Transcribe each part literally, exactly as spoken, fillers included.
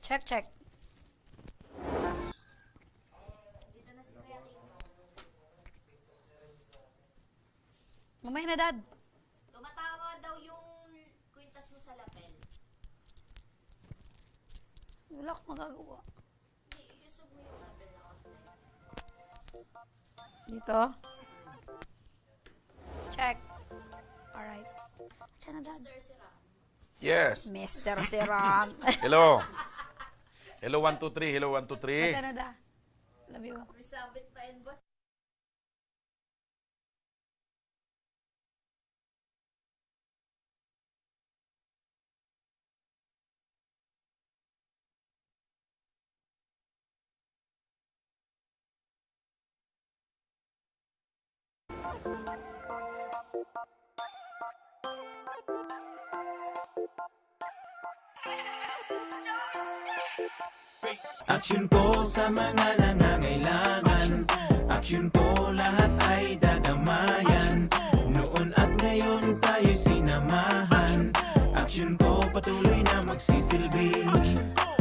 Check, check. Mamaya na, Dad. Tumatawa daw yung kwintas mo sa lapel. Wala akong magagawa. Hindi, iusog mo yung lapel na offline. Dito? Check. Alright. Diyan na, Dad. Mister Sira. Yes. Mister Sirang. Hello. Hello, one, two, three. Hello, one, two, three. Canada. Love you. May sabit pa yan, boss. Aksyon ko sa mga nangangailangan. Aksyon ko, lahat ay dadamayan. Noon at ngayon tayo'y sinamahan. Aksyon ko, patuloy na magsisilbi.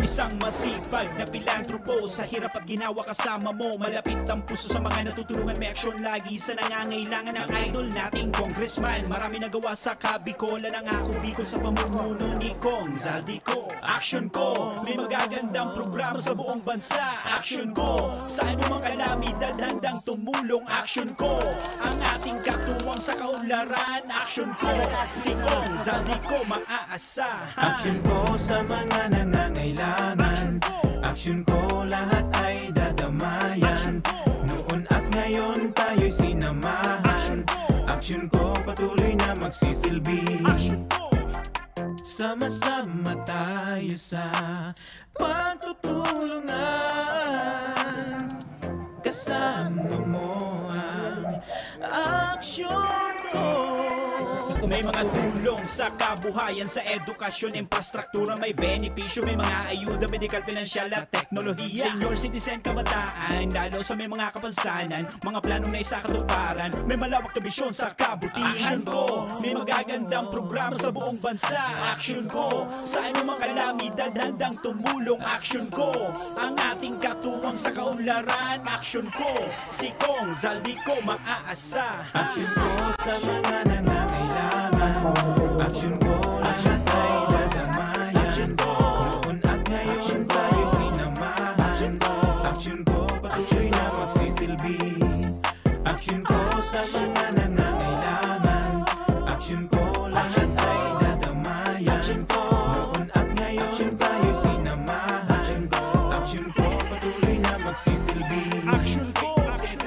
Isang masipag na pilantropo, sa hirap at ginawa kasama mo. Malapit ang puso sa mga natutulungan, may aksyon lagi sa nangangailangan. Ang idol nating congressman, marami nagawa sa Kabikolan. Ang Ako Bicol sa pamumuno ni Cong Zaldy Co. Aksyon ko, may magagandang programa sa buong bansa. Aksyon ko, sa anumang kalamidad handang tumulong. Aksyon ko, ang ating katuwang sa kaunlaran. Aksyon ko, si Cong Zaldy Co maaasahan. Aksyon ko sa mga nangangailangan. Aksyon ko, lahat ay dadamayan. Noon at ngayon tayo'y sinamahan. Aksyon ko, patuloy na magsisilbi. Sama-sama tayo sa pagtutulungan. Kasama mo ang aksyon ko. May mga tulong sa kabuhayan, sa edukasyon, infrastruktura, may benepisyo, may mga ayuda, medikal, pinansyal at teknolohiya. Senior citizen, kabataan, lalo sa may mga kapansanan, mga planong naisakatuparan, may malawak na bisyon sa kabutihan. Aksyon ko, may magagandang programa sa buong bansa. Aksyon ko, sa anumang kalamidad handang tumulong. Aksyon ko, ang ating katuwang sa kaunlaran. Aksyon ko, si Cong Zaldy Co maaasahan. Aksyon ko sa mga nangangailangan. Aksyon ko, lahat ay dadamayan. Noon at ngayon tayo sinamahan. Aksyon ko, patuloy na magsisilbi. Aksyon ko sa mga nangangailangan. Aksyon ko, lahat ay dadamayan. Noon at ngayon tayo sinamahan. Aksyon ko, patuloy na magsisilbi. Aksyon ko, aksyon ko.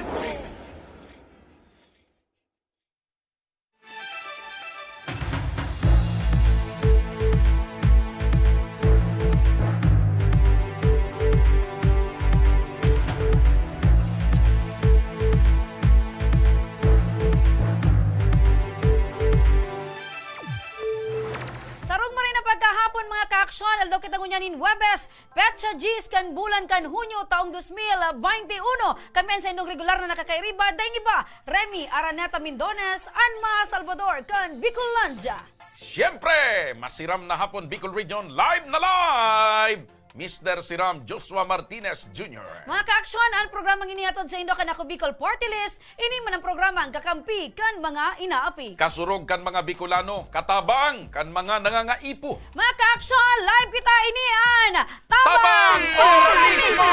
Sarong maray na pagkahapon, mga kaaksyon. Aldaw kita ngunyan nin Huwebes, petsa diyes kan bulan kan Hunyo, taong dos mil baynte uno. Kami an saindong regular na nakakairiba, daing iba, Remy Araneta Mindones, an mga Salvador kan Bicolandia. Siyempre, masiram na hapon, Bicol Region, live na live! Mister Siram Joshua Martinez Junior. Mga kaaksyon, ang programang ini hatod sa indo kan Ako Bicol Party List, ini man ang programa ang kakampi kan mga inaapi. Kasurog kan mga Bicolano, katabang kan mga nangangaipo. Mga kaaksyon, live kita, ini an Tabang Ora Mismo!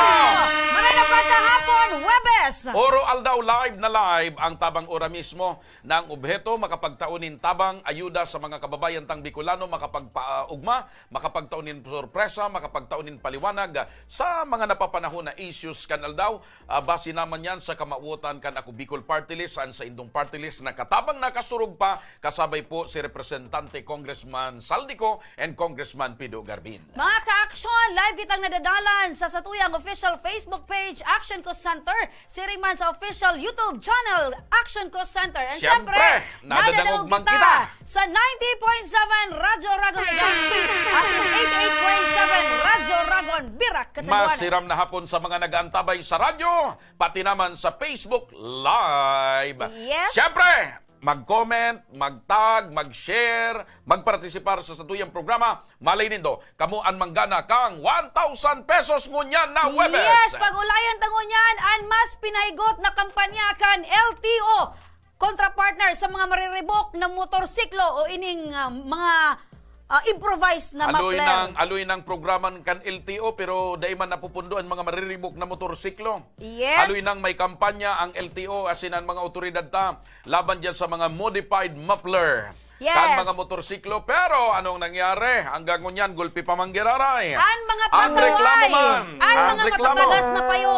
Maray na pagkahapon, Huwebes! Oro aldaw, live na live ang Tabang Ora Mismo. Na ang obheto, makapagtao nin tabang, ayuda sa mga kababayan tang Bicolano, makapagpaugma, makapagtao nin sorpresa, makapagtao nin paliwanag, ah, sa mga napapanahon na issues kan aldaw. Ah, base naman yan sa kamawotan kan Ako Bicol Party List, an saindong party list na katabang nakasurog pa, kasabay po si Representante Congressman Saldico and Congressman Pido Garbin. Mga kaaksyon, live kitang nadadalan sa satuyang official Facebook page, Action Call Center, siring man sa official YouTube channel, Action Call Center. And Siyempre, syempre, nadadangog nadadangog man kita kita sa ninety point seven Radyo Ragon Legazpi, asin eighty-eight point seven Radyo Ragon Virac, Catanduanes. Masiram na hapon sa mga nag-aantabay sa radyo, pati naman sa Facebook Live. Yes. Siyempre, mag-comment, mag-tag, mag-share, magpartisipar sa satuyang programa. Malay nindo, kamo an manggana kang one thousand pesos ngunyan na Huwebes. Yes, pag-ulayan ta ngunyan an mas pinahigot na kampanya kan L T O kontra, partner, sa mga mariribok na motorsiklo o ining, ah, mga, ah, improvised na Aloy muffler. Ng, aloy ng programa kan L T O, pero dai man napupundo an mga mariribok na motorsiklo. Yes. Aloy nang may kampanya ang L T O asin an mga otoridad ta laban diyan sa mga modified muffler Yes. kan mga motorsiklo. Pero anong nangyari? Hanggang ngunyan, gulpi pa man giraray. An mga Ang pasaway, reklamo man, an ang mga reklamo. matatagas na payo.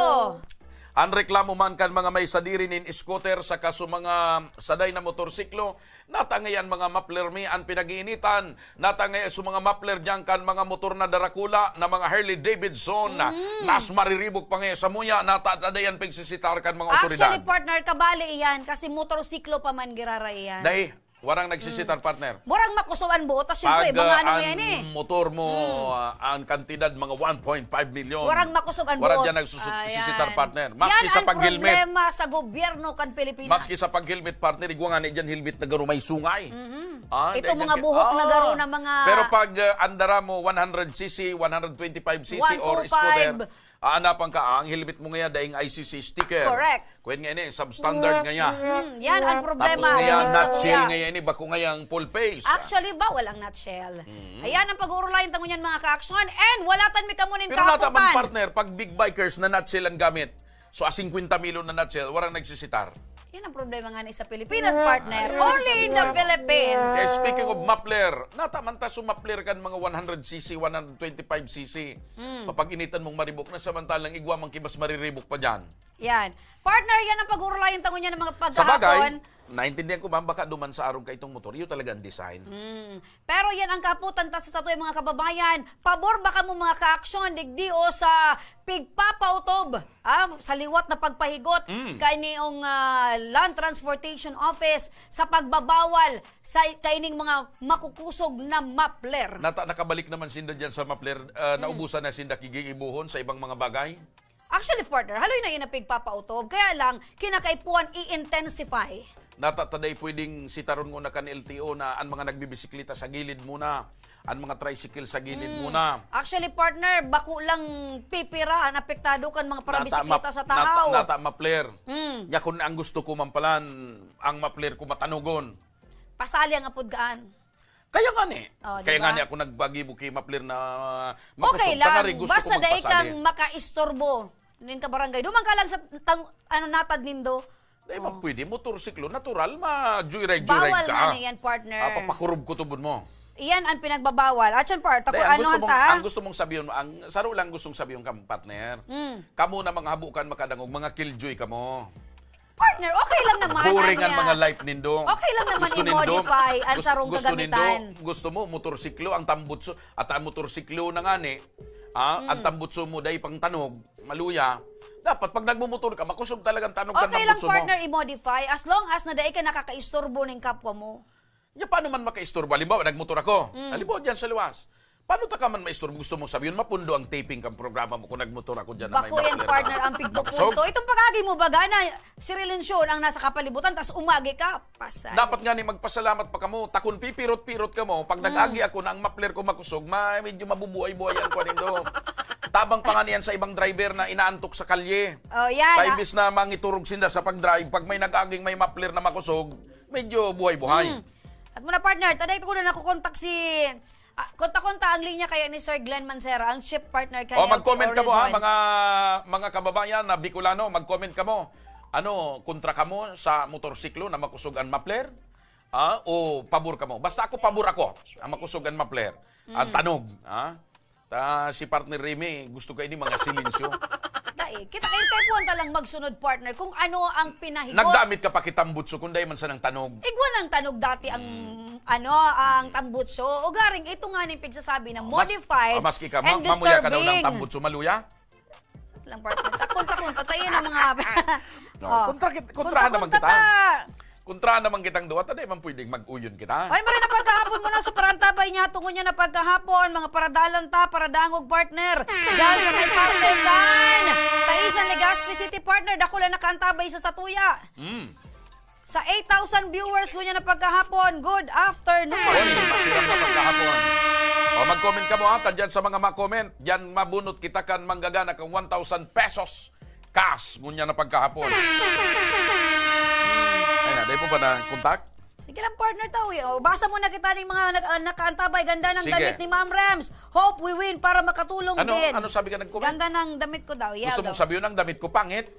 Ang reklamo man kan mga may sadiri nin scooter saka sa mga saday na motorsiklo, natangay an mga muffler mi an pinag-iinitan. Natangay sa mga muffler diyan kan mga motor na darakula na mga Harley Davidson. Mm. Mas mariribok pa ngayon sa muya, natataday an pagsisitar kan mga Actually, otoridad. partner, kabali iyan kasi motorsiklo pa man girara iyan. Dai, warang nagsisitar, partner. Murang makusog an buot, tas siyempre, Pag, mga ah, ano an yan eh. motor mo, Mm. ah, ang kantidad, mga one point five million. Warang makusog an Warang buot. dyan nagsusu-, Ayan. sisitar, partner. Maski Yan sa ang pag-helmet. problema sa gobyerno kan Pilipinas. Maski sa pag-helmet, partner, igwa nga ni dyan helmet na garo may sungay. Mhm. Ah, Ito dahil mga dyan, buhok na ah. garo na mga Pero pag, ah, andara mo, one hundred C C, one hundred twenty-five C C or scooter, One two five. aanapan ka, ang helmet mo ngayon, daing I C C sticker. Correct. Kwen nga ini, substandard nga yan. Mm, yan ang problema. Tapos ngayon, Mister nutshell Kuya. ngayon ini, bako ngayang full face. Actually, bawal ang nutshell. Mm. Ayan ang pag-uurulayan tango niyan, mga ka-aksyon. And wala tan mi kamo nin Pero nata man, kahapotan. partner, pag big bikers na nutshell ang gamit, so, a singkwenta milo na nutshell, warang nagsisitar. Yan ang problema nga ni sa Pilipinas, partner. Ayun, Only in the sabi ko. Philippines. Eh, speaking of muffler, nata man ta so muffler kan mga one hundred C C, one hundred twenty-five C C. Mm. Papag-initan mong maribok na, samantalang igwa man ki mas mariribok pa dyan. Yan. Partner, yan ang pag-uurulayan tango niyan ng mga Sa bagay, pagkahapon. naintindihan ko man, baka duman sa arog ka itong motor. Yun talaga ang design. Mm. Pero yan ang kahapotan ta sa satuyang mga kababayan. Pabor ba kamo, mga ka-aksyon, digdi o sa pigpapautob, ah, sa liwat na pagpahigot Mm. kainiyong, ah, Land Transportation Office sa pagbabawal sa kaining mga makukusog na muffler? Nata-, nakabalik naman sinda dyan sa muffler, ah, Mm. naubusan na sinda kigigibohon sa ibang mga bagay? Actually, partner, haloy na yun ang pigpapautob. Kaya lang, kinakaipuhan i-intensify. Nata ta dai pwedeng sitaron nguna kan L T O na an mga nagbibisikleta sa gilid muna, an mga tricycle sa gilid Mm. muna. Actually, partner, bako lang pipira an apektado kan mga Nata parabisikleta map-, sa nata, tahaw. nata mapler. Mm. Nya kun ang gusto ko man palan, ang mapler ko matanogon. Pasali ang apod gaan. Kaya nga ni. Oh, di Kaya nga ba? ni ako nagbagibo ki mapler na Okay makusog. lang. Tanari gusto Basta ko dai magpasali. kang makaistorbo nin kabarangay. Duman ka lang sa tang-, ano, natad nindo. Dai man Oh. pwede. Motorsiklo, natural, ma-joyride-joyride Bawal ka. nga na yan, partner. Ah, papakurob ko tubod mo. Iyan ang pinagbabawal. At yan, part, Dai, ako, ang ano gusto ang mong, ta? ang gusto mong sabihin, ang saro lang gustong sabihin kang partner, Mm. kamo na mga habukan makadangog, mga killjoy kamo. Partner, okay lang naman, Boring ano ang yan? mga life nindo. Okay lang naman Gusto nindo, i-modify ang gus-, sarong gusto nindo, kagamitan. gusto mo, motorsiklo, ang tambutso, at ang motorsiklo na nga ni, ah, Mm. ang tambutso mo, dai pang tanog, maluya. Dapat pag nagmumotor ka, makusog talagang tanog kan Okay lang, tambutso mo. partner, i-modify as long as na dai ka nakakaistorbo ning kapwa mo. Nya, paano man makaistorbo? Halimbawa, nagmotor ako. Mm. Halimbawa, dyan sa luwas. Paano ta ka man maistorbo? Gusto mong sabihin, mapundo ang taping kang programa mo kung nagmotor ako dyan na may Bako yan, muffler na partner, ang pigpupunto. makusog? Itong pag-agi mo, baga na sirilensyon ang nasa kapalibutan, tas umagi ka, pasay. Dapat nga ni magpasalamat pa kamo. Takon pipirot-pirot kamo. Pag Mm. nag-agi ako na ang muffler ko makusog, ma-, medyo mabubuhay-buhay yan, kuwan nindo. Tabang pa nga niyan sa ibang driver na inaantok sa kalye. Oh, yan, Kaya ah. imbis na mangiturog sinda sa pag-drive, pag may nag-aging may muffler na makusog, medyo buhay-buhay. Mm. At muna, partner, taday ko na nakukontak si, ah, konta-konta ang linya kaya ni Sir Glenn Mancera, ang chief partner kaya Oh, mag-comment ka mo, ha, Region. mga, mga kababayan na Bicolano, mag-comment ka mo. Ano, kontra ka mo sa motorsiklo na makusog ang muffler? Ah, o pabor ka mo? Basta ako, pabor ako. Ang makusog ang muffler. Ang Mm. tanog, ha? Ta, si partner Remy, gusto ka ini mga silensyo. Dai, kita kayo, kaya kuwan ta lang magsunod, partner, kung ano ang pinahigot. Naggamit ka pa kitambutso, kung dai man sanang tanog. Igwa ng tanog dati ang, Mm. ano, ang tambutso. O garing, ito nga ning pigsasabi na Oh, mas-, modified oh, maski ka, ma-, and mamuya ka daw ng disturbing. tambutso, maluya? Lang, partner. Takon, takon, tatayin ang mga No, Oh. kontra kit-, kontra Kontra, naman kontra kita. ta. Kontra naman kitang duwa, ta di man pwedeng mag-uyon kita. Ay, maray na pagkahapon mo na sa parantabay niya, tungo niya na pagkahapon, mga paradalan ta, paradangog, partner. Diyan sa may parte kan Taisan, Legazpi City, partner, dakula nakaantabay sa satuya. Mm. Sa eight thousand viewers, ngunyan na pagkahapon, good afternoon. Oy, masiram na pagkahapon. O, mag-comment ka mo, ha, ta dyan sa mga ma-comment, dyan mabunot kita kan manggagana kan one thousand pesos cash, ngunyan na pagkahapon. Ay na, dahil po ba na contact? Sige lang, partner, tao, eh. O, basa muna kita ng mga nag-, ah, nakaantabay. Ganda ng Sige. damit ni Ma'am Rems. Hope we win para makatulong Ano, din. ano sabi ka nag-comment? Ganda ng damit ko daw. Yeah, Gusto mong daw. sabihin ang damit ko pangit?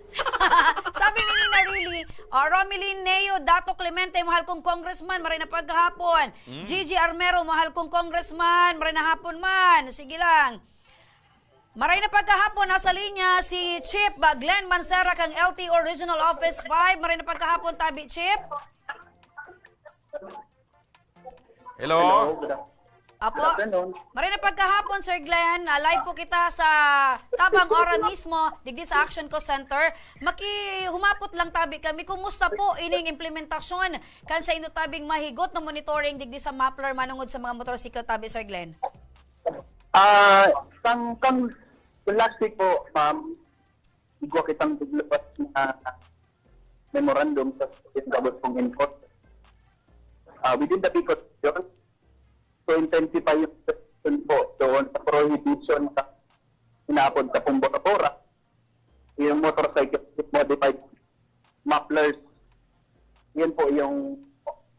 Sabi ni Nina Rili, ah, Romilin Neo, Dato Clemente, mahal kong congressman, maray na pagkahapon. Mm. Gigi Armero, mahal kong congressman, maray na hapon man. Sige lang. Maray na pagkahapon, nasa linya si Chief, ah, Glenn Mancera kang L T O Regional Office five. Maray na pagkahapon, Tabi Chief. Hello? Hello, good af-, Apo, good afternoon. Maray na pagkahapon, Sir Glenn. Ah, live po kita sa Tabang Ora mismo, digdi sa Action Co Center. Makihumapot lang tabi kami. Kumusta po ining implementasyon kan sa inyo tabing mahigot na monitoring digdi sa muffler manungod sa mga motorsiklo tabi, Sir Glenn? Ah, kang, kang last week po, ma'am, igwa kitang naglabas na memorandum sa gabos kong enforcer. Ah, within the Bicol region, to intensify yung protection po doon sa prohibition sa inaapod sa Pumbora-Bora, yung motorcycle with modified mufflers. Yun po yung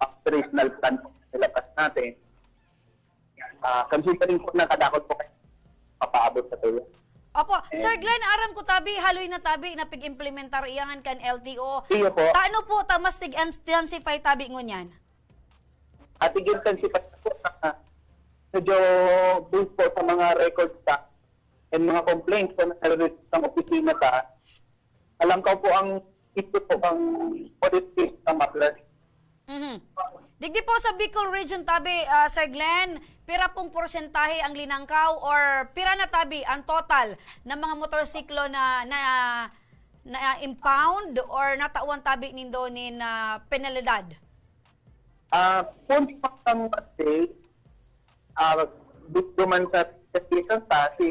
operational plan po na nilabas natin. Ah, considering po na kadakot po kayo, papaabot sa tuyo. Opo. Sir Glenn, aram ko tabi, haloy na tabi na pig-implementar iyan kan L T O. Iyo po. Tano po ta mas tig-intensify tabi ngunyan? At tig-intensify po, ah, medyo based po sa mga records sa and mga complaints po na nare-receive ng opisina sa, alam ko po ang issue po ang audit case ng muffler. Mhm. Digdi po sa Bicol Region tabi, ah, Sir Glenn, pira pong porsentahe ang linangkaw or pira na tabi ang total ng mga motorsiklo na, na, na impound or natawan tabi nindo nin, ah, penalidad? Ah, kung ang update, ah, dito man sa investigation sa si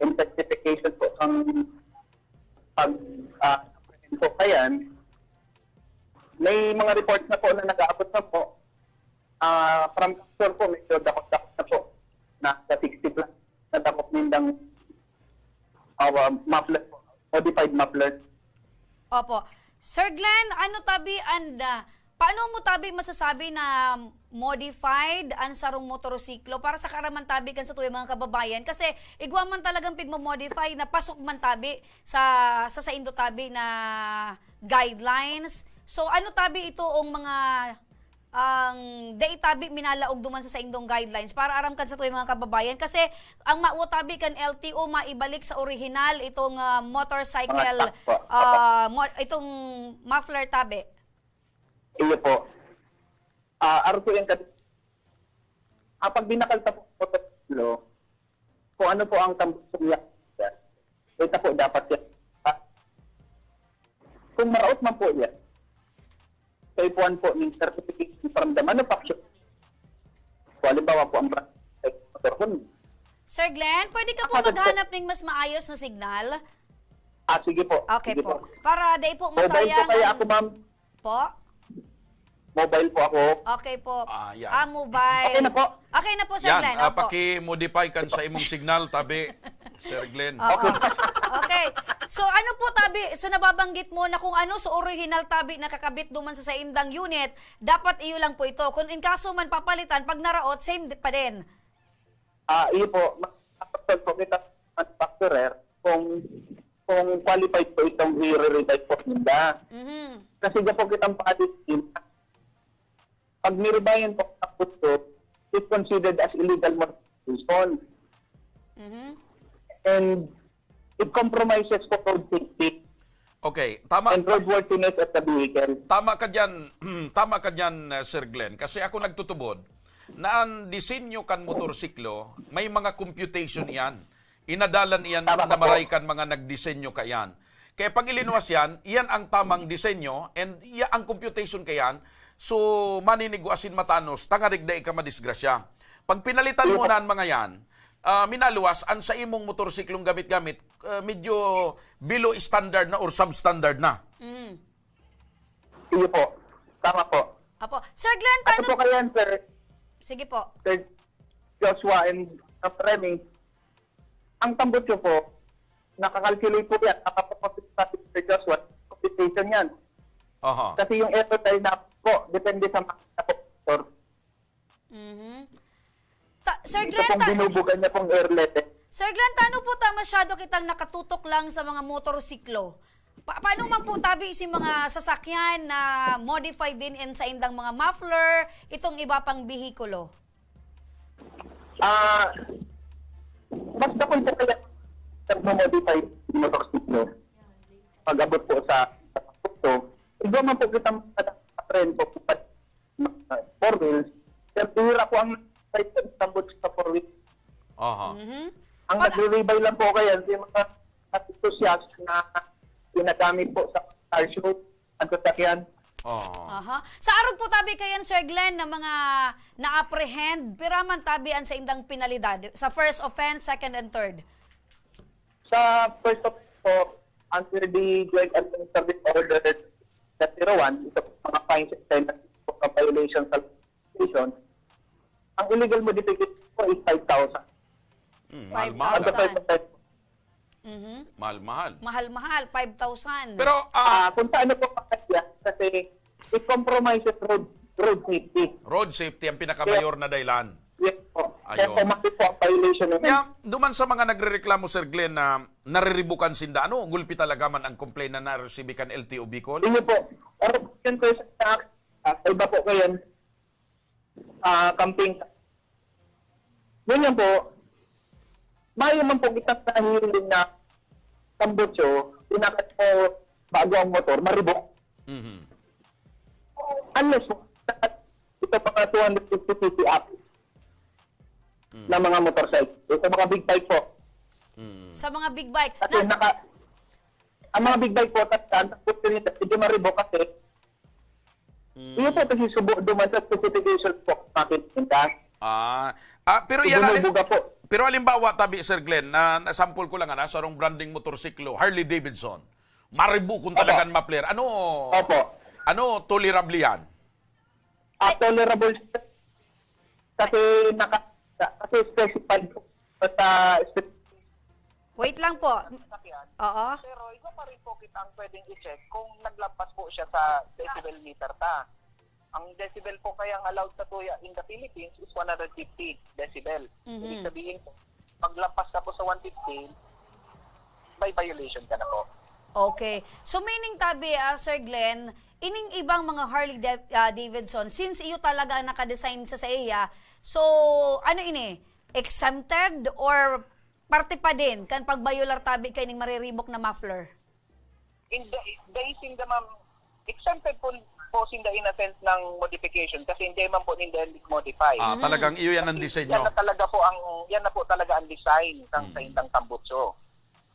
investigation po ang pag, ah, po kayan, may mga reports na po na nag-aabot na po. Ah, from capture po, medyo dakot-dakot na po. Nasa sixty plus na dakot nindang, ah, muffler po. Modified muffler. Opo. Sir Glenn, ano tabi and, ah, paano mo tabi masasabi na modified ang sarong motorsiklo para sa karaman tabi kan sa tuyang mga kababayan? Kasi igwa man talagang pigmo-modify na pasok man tabi sa, sa saindo tabi na guidelines. So, ano tabi ito ang mga, ang dai tabi minalaog duman sa saindong guidelines para aram kan sa tuyang mga kababayan? Kasi ang mao tabi kan L T O maibalik sa orihinal itong, ah, motorcycle, Mga stock po. ah, mo-, itong muffler tabi. Iyo po. Ah, aro po yung kat-, ah, pag binakal ta po, po, kung ano po ang tambusong niya, ito po dapat yan. Ah, kung maraot man po yan, kaipuhan po ng certification from the manufacturer. Kung halimbawa po ang brand, motor Honda. Sir Glenn, pwede ka po Ako, maghanap ng mas maayos na signal? Ah, sige po. Okay Sige po. Para di po Mobile masayang po kaya ang ako, ma'am. Po? Mobile po ako. Okay po. Ah, yan. Ah, mobile. Okay na po. Okay na po, Sir Yan, Glenn. ah, Opo. paki-modify kan sa imong signal, tabi, Sir Glenn. Oo. Okay. So, ano po, tabi? So, nababanggit mo na kung ano sa original, tabi, nakakabit duman sa saindang unit, dapat iyo lang po ito. Kung in kaso man papalitan, pag naraot, same di-, pa din. Ah, iyo po. Makakapag po kita manufacturer kung, kung qualified po itong i-re-revise po ninda. Mhm. Kasi dyan po kitang pa-additive, pag nirebayan po ang gusto, is considered as illegal modification. Mhm. And it compromises po road safety Okay, tama. and roadworthiness of the vehicle. Tama ka diyan, tama ka diyan, uh, Sir Glenn, kasi ako nagtutubod na ang disenyo kan motorsiklo, may mga computation iyan. Inadalan iyan Tama na ka po. maray kan mga nagdisenyo kaiyan. Kaya pag ilinuwas yan, iyan ang tamang disenyo and iya ang computation kaiyan. So, maninigwa asin matanos, tangarig dai ka madisgrasya. Pag pinalitan mo Yes. na ang mga yan, ah, minaluwas, ang sa imong motorsiklong gamit-gamit, ah, medyo below standard na or substandard na. Mm. Sige po. Tama po. Apo. Sir Glenn, Ano paano po kaya yan, sir? Sige po. Sir Joshua and Sir Remy, ang tambutso po, nakakalculate po yan. Nakapagpapit sa Sir Joshua, computation yan. Aha. Kasi yung error tayo na po, depende sa mga factor. Mhm. Ta-, Sir Ito Glenn, pong ta- binubugan niya pong air level. Sir Glenn, tano po ta masyado kitang nakatutok lang sa mga motorsiklo? Pa-, paano man po tabi si mga sasakyan na modified din in sa indang mga muffler, itong iba pang behikulo? Ah, mas dakul po kaya nagmo-modify yung motorsiklo. Pag-abot po sa, sa, ito, iba man po kitang trend po, mga four wheels, pero bihira po ang tambutso sa four wheels. Aha. Mhm. Ang Pag- nagre-rebay lang po kaya, yung mga enthusiast na ginagamit po sa car show, ang sasakyan. Oo. Aha. Sa arog po tabi kayan, Sir Glenn, na mga na-apprehend, pira man tabi an sa indang penalidad? Sa first offense, second and third? Sa first offense po, under the Joint Administrative Order that zero one, ito po mga fines and penalties po sa violation sa legislation, ang illegal modification po is five thousand. Hmm, mahal-mahal. Ang the first Five thousand. offense po. Mhm. Mahal-mahal. Mahal-mahal, five thousand. Pero, ah, Ah, kung sa ano po kasi yan, kasi it compromises road, road safety. Road safety ang pinakamayor na dahilan. Yes po. Ayun. Kaya po, mali po ang violation na Kaya, duman sa mga nagrereklamo, Sir Glenn, na nariribukan sinda, ano, gulpi talaga man ang complaint na naresibi kan L T O Bicol? Hindi po. Pero yun po sa, ah, sa iba po kayo, ah, camping. Yun lang po. Mayo man po kitang nahihiling na tambutso, inakat mo bago ang motor, maribok. Mhm. Unless, ito pa nga two hundred fifty C C up Mm. na mga motorcycle. Ito mga big bike po. Mm. Sa mga big bike. Kasi Na- naka, ang mga big bike po, tas, ang tambutso nito, medyo maribok kasi Mm. Iyo po, kasi subo duman sa specifications po, makikita. Ah, ah, pero So, yan, bumubuga po. pero halimbawa, tabi, Sir Glenn, na, na sample ko lang, ana, sa sarong branding motorsiklo, Harley Davidson. Maribukon Opo. talagang muffler. Ano, Opo. ano, tolerable yan? Ah, tolerable siya. Kasi naka-, kasi specified po sa specific Wait lang po. sasakyan. Oo. Pero isa pa rin po kita ang pwedeng i-check kung naglampas po siya sa decibel meter ta. Ang decibel po kayang allowed sa tuya in the Philippines is one hundred fifty decibel. Mhm. Ibig sabihin po, paglampas ka po sa one fifty, may violation ka na po. Okay. So, meaning, tabi, ah, Sir Glenn, ining ibang mga Harley Dav-, ah, Davidson, since iyo talaga ang nakadesign sa, sa iya, so, ano ini? Exempted or parte pa din kan pagbayolar tabi kaining mariribok na muffler? In the, based in the, ma'am, exempted po, po sinda in a sense ng modification kasi hindi man po ninda yan modify. Ah, Mhm. talagang iyo yan ang Kasi disenyo. yan na talaga po ang, yan na po talaga ang design ng Mm. sa indang tambutso.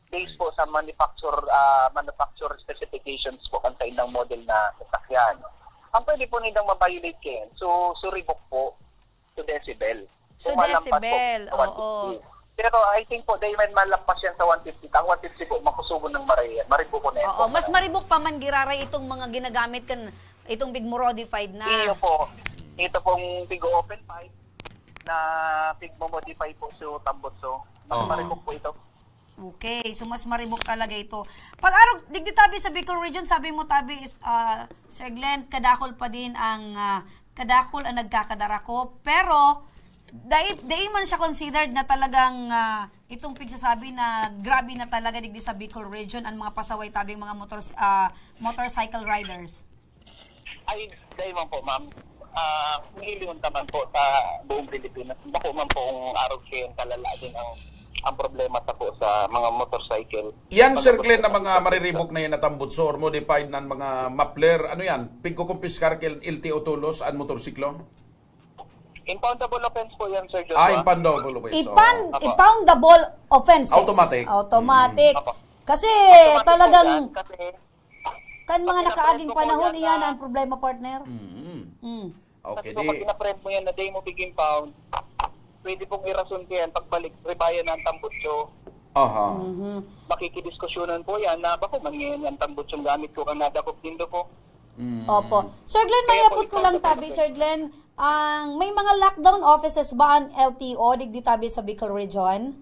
Based po sa manufacture, ah, manufacturer specifications po kan sa indang model na sasakyan. Ang pwede po nindang ma-violate kayan, so, so revoke po to decibel. So, Kung malampas po decibel, sa one fifty. oo. Pero I think po, dahil may malampas yan sa one fifty, ang one fifty po, makusugon ng mare-, maribukon na yan Oo, po. mas maribok pa man giraray itong mga ginagamit kan, itong big modified na. Iyo po. Ito pong Tigo Open Pipe na pigmo-modify po sa tambutso. Mas Oo. maribok po ito. Okay, so mas maribok talaga ito. Pag-arog, digdi tabi sa Bicol Region, sabi mo tabi is, ah, Sir Glenn, kadakol pa din ang, ah, kadakol ang nagkakadarako. Pero, dai, dai man siya considered na talagang, ah, itong pigsasabi na grabe na talaga digdi sa Bicol Region ang mga pasaway tabing mga motor, ah, motorcycle riders. Ay, dahil man po, ma'am. Ah, nililihon naman po sa buong Pilipinas. Bako man po kung arog siya yung kalala din ang, ang problema sa po sa mga motorcycle. Yan, Mga Sir Glenn, na motorcycle. mga mariribok na yan na tambutso or modified na mga muffler. Ano yan? Pigkukumpiskar kay L T O Tolos ang motorsiklo? Impoundable offense po yan, Sir Joshua. Ah, impoundable offense. Ipan-, Oo. Apo. Impoundable offenses. Automatic. Automatic. Mm. Apo. Kasi Automatic po talagang yan, kasi kan mga pag nakaaging ina-friend ko po panahon, yan iyan na ang problema, partner. Mm. Mm. Okay, Kasi po, di pag ina-friend mo yan na day mo big impound, pwede pong irason ko yan, pagbalik, rebayan na ang tambutso. Aha. Mhm. Makikidiskusyonan po yan na, "Bako man ngayon yan, tambutso yung gamit ko, kang nadakop din do po." Mm. Opo. Sir Glenn, Kaya po, mayapot ko ikaw lang sa tabi, Sir Glenn, ang may mga lockdown offices ba ang L T O digdi tabi sa Bicol Region?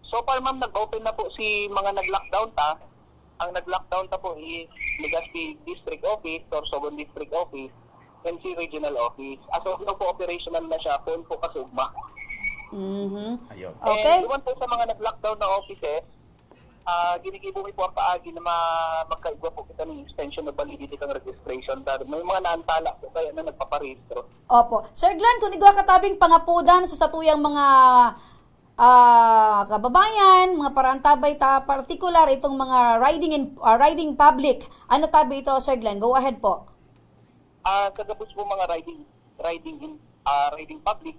So far, ma'am, nag-open na po si mga nag-lockdown ta. Ang nag-lockdown ta po is Legazpi District Office, Sorsogon District Office, and si Regional Office. As of now po, operational na siya, poon po kasi ugma. Mhm. Ayun. Okay. And duman po sa mga nag-lockdown na offices, ah, ginigibo mi po ang paagi na ma-, magkaigwa po kita ng extension of validity ng registration. Dahil may mga naantala po kaya na nagpaparehistro. Opo. Sir Glenn, kung igwa ka tabing pangapudan sa satuyang mga, ah, kababayan, mga paraantabay ta, partikular itong mga riding in, ah, riding public. Ano tabi ito, Sir Glenn? Go ahead po. Ah, sa gabos po mga riding, riding in, ah, riding public,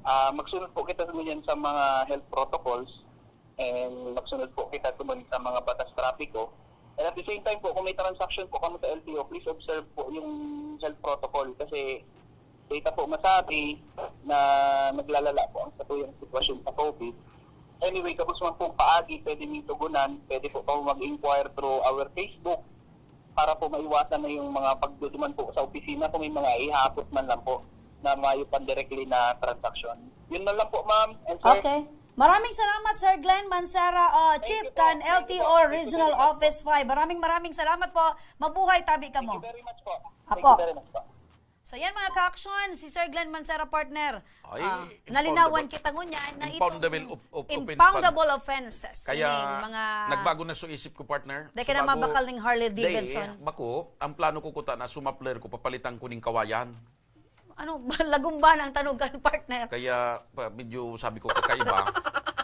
ah, magsunod po kita ngunyan sa mga health protocols and magsunod po kita duman sa mga batas trapiko. And at the same time po, kung may transaction po kamo sa L T O, please observe po yung health protocol kasi data po masabi na naglalala po ang satuyang sitwasyon sa COVID. Anyway, gabos man pong paagi, pwede niyong tugunan, pwede po kamo mag-inquire through our Facebook para po maiwasan na yung mga pagduduman po sa opisina kung may mga ihapot man lang po na mayo pang directly na transaksyon. Yun na lang po, ma'am and sir. Okay. Maraming salamat, Sir Glenn Mancera, uh, Thank you Chief po. kan Thank you L T O po. Thank you Regional very much po. Office five. Maraming, maraming salamat po. Mabuhay tabi Thank kamo. you very much po. Thank Apo. you very much po. So yan, mga ka-aksyon, si Sir Glenn Mancera, partner. Ay, Ah, nalinawan impoundable. kita ngunyan na itong Impoundable of, of offense impoundable pala. offenses. Kaya Ining mga nagbago na sa isip ko, partner. Dahil ka na Subago, mabakal ning Harley dahil Davidson. bako, ang plano ko kuta na sumapler ko, papalitan ko ning kawayan. Ano, lagumba ng tanugan, partner. Kaya pa, medyo sabi ko kakaiba.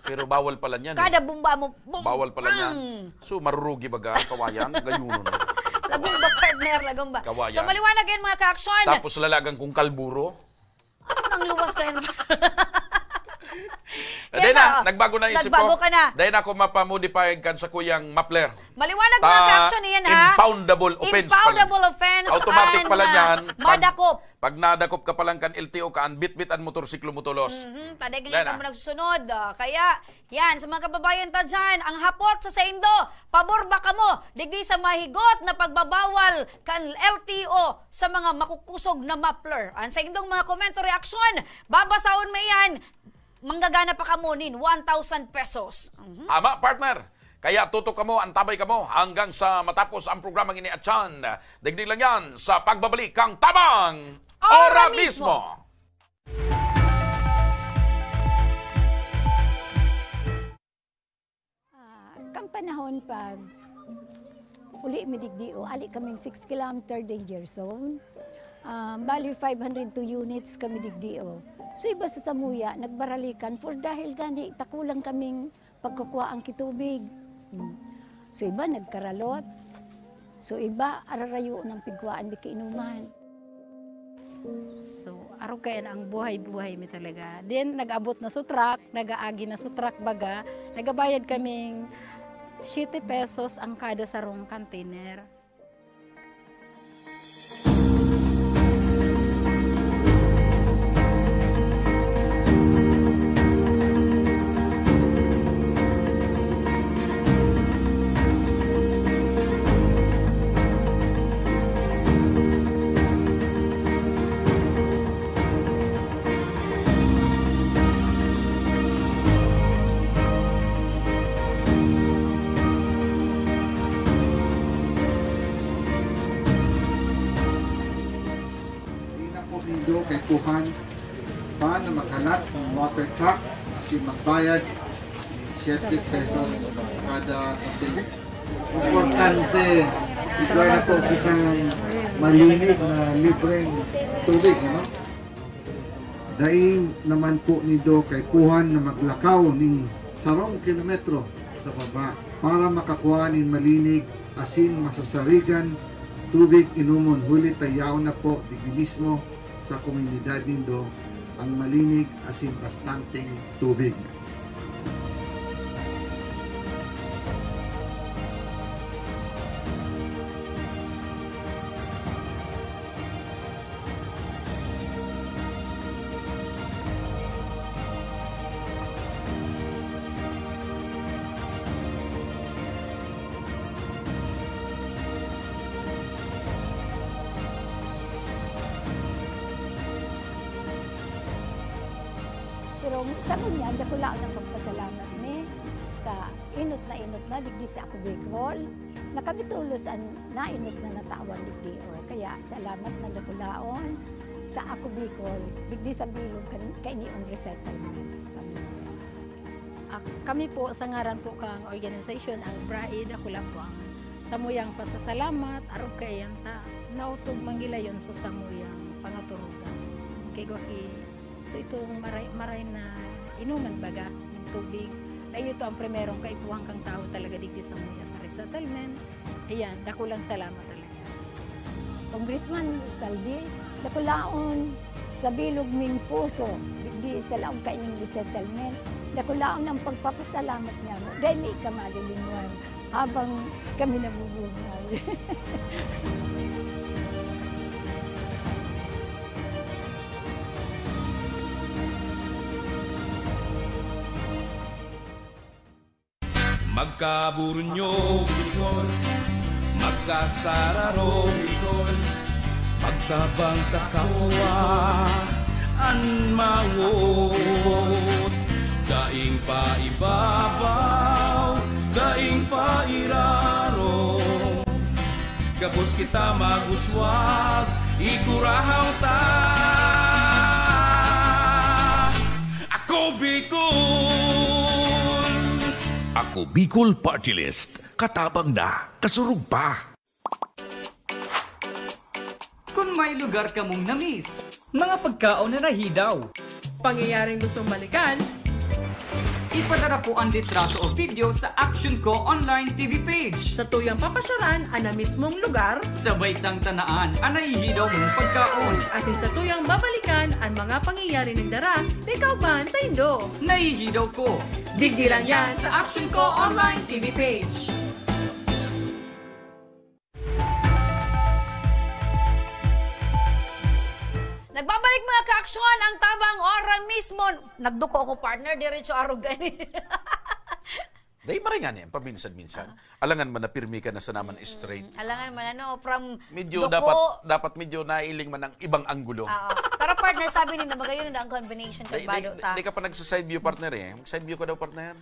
Pero bawal pala niyan eh. Kada bumba mo, bum, Bawal pala niyan. bang! So, marurugi baga ang kawayan, gayunon. Lagumba, partner, lagumba. Kawayan. So, maliwanag yan, mga ka-aksyon. Tapos lalagan kong kalburo. Ano nang luwas kayo? Kaya Dahil na, na, nagbago na isip nagbago ko. ka na. Dahil ako mapamodify kan sa kuyang muffler. Maliwanag, mga Ta-, ka-action, iyan, ha? impoundable offense pala. Impoundable offense Automatic ang, pala ah, niyan. Pag, madakop. pag nadakop ka palang kan L T O ka, ang bitbit an motorsiklo mo tulos. Mhm, tadagli Yan, ka ah. mo nagsusunod. Ah, kaya, yan, sa mga kababayan ta dyan, ang hapot sa saindo, pabor ba kamo digdi sa mahigot na pagbabawal kan L T O sa mga makukusog na muffler? Ang saindong mga komento, reaksyon, babasahon mo iyan. Manggagana pa kamo nin one thousand pesos. Mhm. Tama, partner. Kaya tutok kamo, antabay kamo hanggang sa matapos ang programang ini, Atyan. Digdi lang yan sa pagbabalik kang Tabang Ora Ora mismo. mismo. Ah, kan panahon pag uli mi digdi, o, ali kaming six kilometer danger zone. Ah, bali, five hundred two units kami digdi, o. So, iba sa samuya, nagbaralikan for dahil gani, takulang kaming pagkukua ang kitubig. Hmm. So, iba nagkaralot. So, iba ararayo ng pigkuhaan, di kainuman. So, arog kayan ang buhay-buhay mi talaga. Then, nag-abot na sa truck, nag-aagi na sa truck baga, nagabayad kaming siete pesos ang kada sarong container. Dai na po nindo kaipuhan pa na maghalat nin water truck asin magbayad nin siete pesos kada container. Importante, igwa na po kitang malinig na libreng tubig, ano? Dai naman po nindo kaipuhan na maglakaw nin sarong kilometro sa baba para makakua nin malinig asin masasarigan tubig inomon, huli ta yaon na po digdi mismo sa komunidad nindo ang malinig asin bastanteng tubig. Sa ngunyan, dakulaon ang pagpasalamat mi sa inot na inot na digdi sa Ako Bicol, na kami tolos an nainot na natawan digdi, o. Kaya salamat na dakulaon sa Ako Bicol, digdi sa bilog kan, kaini an resettlement sa Samoa. Ak-, kami po, sa ngaran po kang organisasyon, ang BRAID, ako lang po ang samuyang pasasalamat, arog kaiyan ta, naotob man gilayon sa samuyang pangaturugan. Kay gwa ki So, itong maray, maray na inuman baga ng tubig, na iyo to ang primerong kaipuhan kang tao talaga digdi sa mga sa resettlement. Ayan, dakulang salamat talaga. Congressman Saldi, dakulaon sa bilog ming puso, digdi sa laog kaining resettlement, dakulaon ang pagpapasalamat niya mo. Dahil may ikamalilingwan. Habang kami nabubuhay. Magkaburunyo, Bicol. Magkasararo, Bicol. Magtabang sa kapwa an mawot. Daing paibabaw, daing pairarom. Gabos kita mag-uswag, igurahaw ta. Ako Bicol! Ako Bicol Party List. Katabang na, kasurog pa. Kung may lugar kamong na-miss, mga pagkaon na nahidaw, pangyayaring gustong balikan, ipadara po ang litrato o video sa Action Ko Online T V page. Sa tuyang papasyaran an na mismong lugar, sabay tang tanaan an nahihidaw mong pagkaon. Asin sa tuyang babalikan an mga pangyayari nagdara ni kauban saindo. Nahihidaw ko. Digdi lang yan sa Action Ko Online T V page. Nagbabalik mga ka-aksyon ang tabang ora mismo. Nagduko ako, partner, diretso arog gani. Dai maray ngani ang paminsan-minsan. Ah. Alangan man na pirmi ka na sa naman straight. Mm, alangan man ano, from Medyo duko. Dapat, dapat medyo nailing man ang ibang anggulo. Oo. Pero partner, sabi nila, magayon na ang combination kag bado ta. Di ka pa nag-side view, partner eh. Mag-side view ka daw, partner.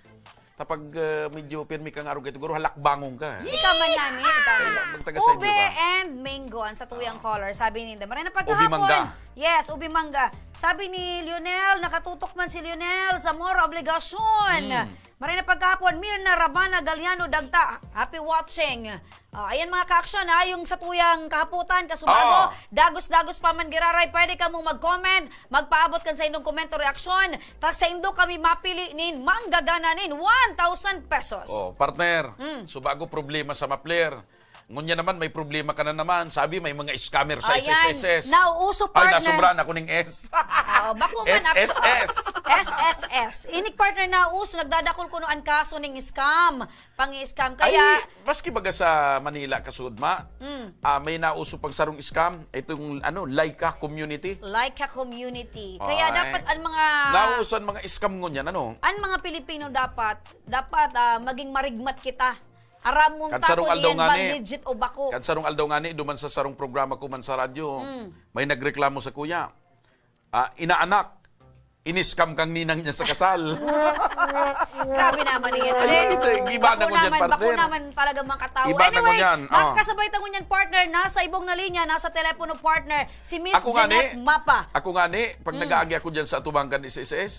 Kapag uh, medyo pirmi kang arog, siguro halakbangon ka. Ikaw man yan, eh. Ikaw man yan. Ube and mango, ang satuyang color. Sabi ni Inda. Maray na pagkahapon. Ubi mangga. Yes, ubi mangga. Sabi ni Lionel, nakatutok man si Lionel sa Mora Obligasyon. Mm. Maray na pagkahapon, Mirna Rabana Galiano Dagta. Happy watching. Ah, ayan mga ka-aksyon ha, yung sa tuyang kahaputan, kasubago, oh. Dagos-dagos pa man giraray, pwede ka mong mag-comment, magpaabot kan sa inyong komento, reaksyon, ta sa indo kami mapili nin manggagana nin one thousand pesos. Oh, partner, mm. Subago problema sa mapler. Ngunya naman, may problema ka na naman. Sabi, may mga scammer sa Ayan. S S S. Nauuso, partner. Ay, nasubra na ko ning S. Oo, bako man, S S S. S S S. Inig, partner, nauuso. Nagdadakol kuno an kaso ning scam. Pang-scam. Kaya Ay, maski baga sa Manila, kasud ma, Mm. ah, may nauso pang sarong scam. Itong, ano, Laika Community. Laika Community. Kaya Ay. Dapat ang mga Nauso ang mga scam ngunyan, ano? Ang mga Pilipino dapat, dapat, ah, maging marigmat kita. Aram mong Kan sarong taon aldaw iyan ba ngani. Legit o bako. Kan sarong aldaw ngani, duman sa sarong programa ko man sa radyo, Mm. May nagreklamo sa kuya. Ah, inaanak, ini-scam kang ninang niya sa kasal. Grabe naman yan. Ay, Ate. Hindi, giba na Bako ko dyan, naman, bako partner. Naman talaga mga katao. Iba na Anyway, ngunyan, oh. Makakasabay ta ngunyan, partner. Nasa ibong na linya, nasa telepono, partner, si Miss Ako nga Jeanette ni, Mapa. Ako nga ni, pag Mm. nag-aagi ako dyan sa atubangan kan S S S,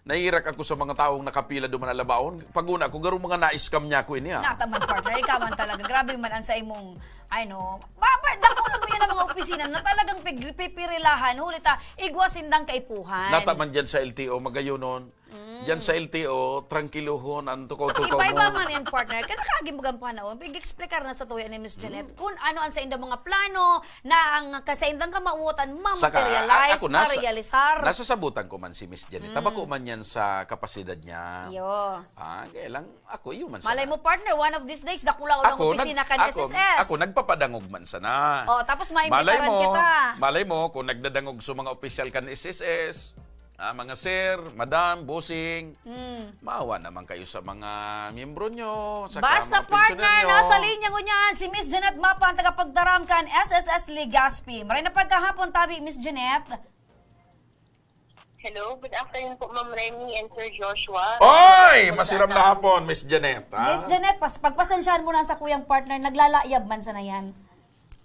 naiirak ako sa mga taong nakapila duman na labaon. Pag una ko, garong mga na-scam niya ako ini, ah. Nataman, partner. Ikaw man talaga. Grabe man ang sa imong, ay no. Ba, ba, dako na mo yan ang mga opisina na talagang pig-, pipirilahan. Huli ta, igwa sindang kaipuhan. Nataman dyan sa L T O, magayonon. Mm. Dyan sa L T O, trangkilohon, ang tukaw-tukaw Iba-iba mo. Man yan, partner. Kaya nakaagim bagang panahon, pig-explicar na sa tuya ni Miss Jeanette Mm. Kung ano ang sa indang mga plano, na ang kasaindang kamautan Saka, ma-materialize, a-, ako, nasa, ma-realisar. Nasasabutan ko man si Miss Jenny. Mm. Tabako man yan sa kapasidad niya. Iyo. Ah, kaya lang, ako, iyo man sana. Malay mo, partner, one of these days, dakula ko lang Ako, opisina nag-, kan ako, S S S. Ako, nagpapadangog man sana. Oh, tapos Malay maimbitaran mo, kita. Malay mo, kung nagdadangog sa mga opisyal kan S S S, ah, mga sir, madam, bossing, Mm. Maawa naman kayo sa mga miyembro nyo, sa Basta mga partner, pensioner nyo. Nasa linya ngunyan si Miss Jeanette Mapa, ang tagapagtaram kan S S S Legazpi. Maray na pagkahapon, tabi, Miss Jeanette. Hello, good afternoon po, Ma'am Remy and Sir Joshua. Oy! Masiram na hapon, Miss Janet, ha? Miss Janet, pas, pagpasensyahan mo na sa kuyang partner, naglalayab man sana yan.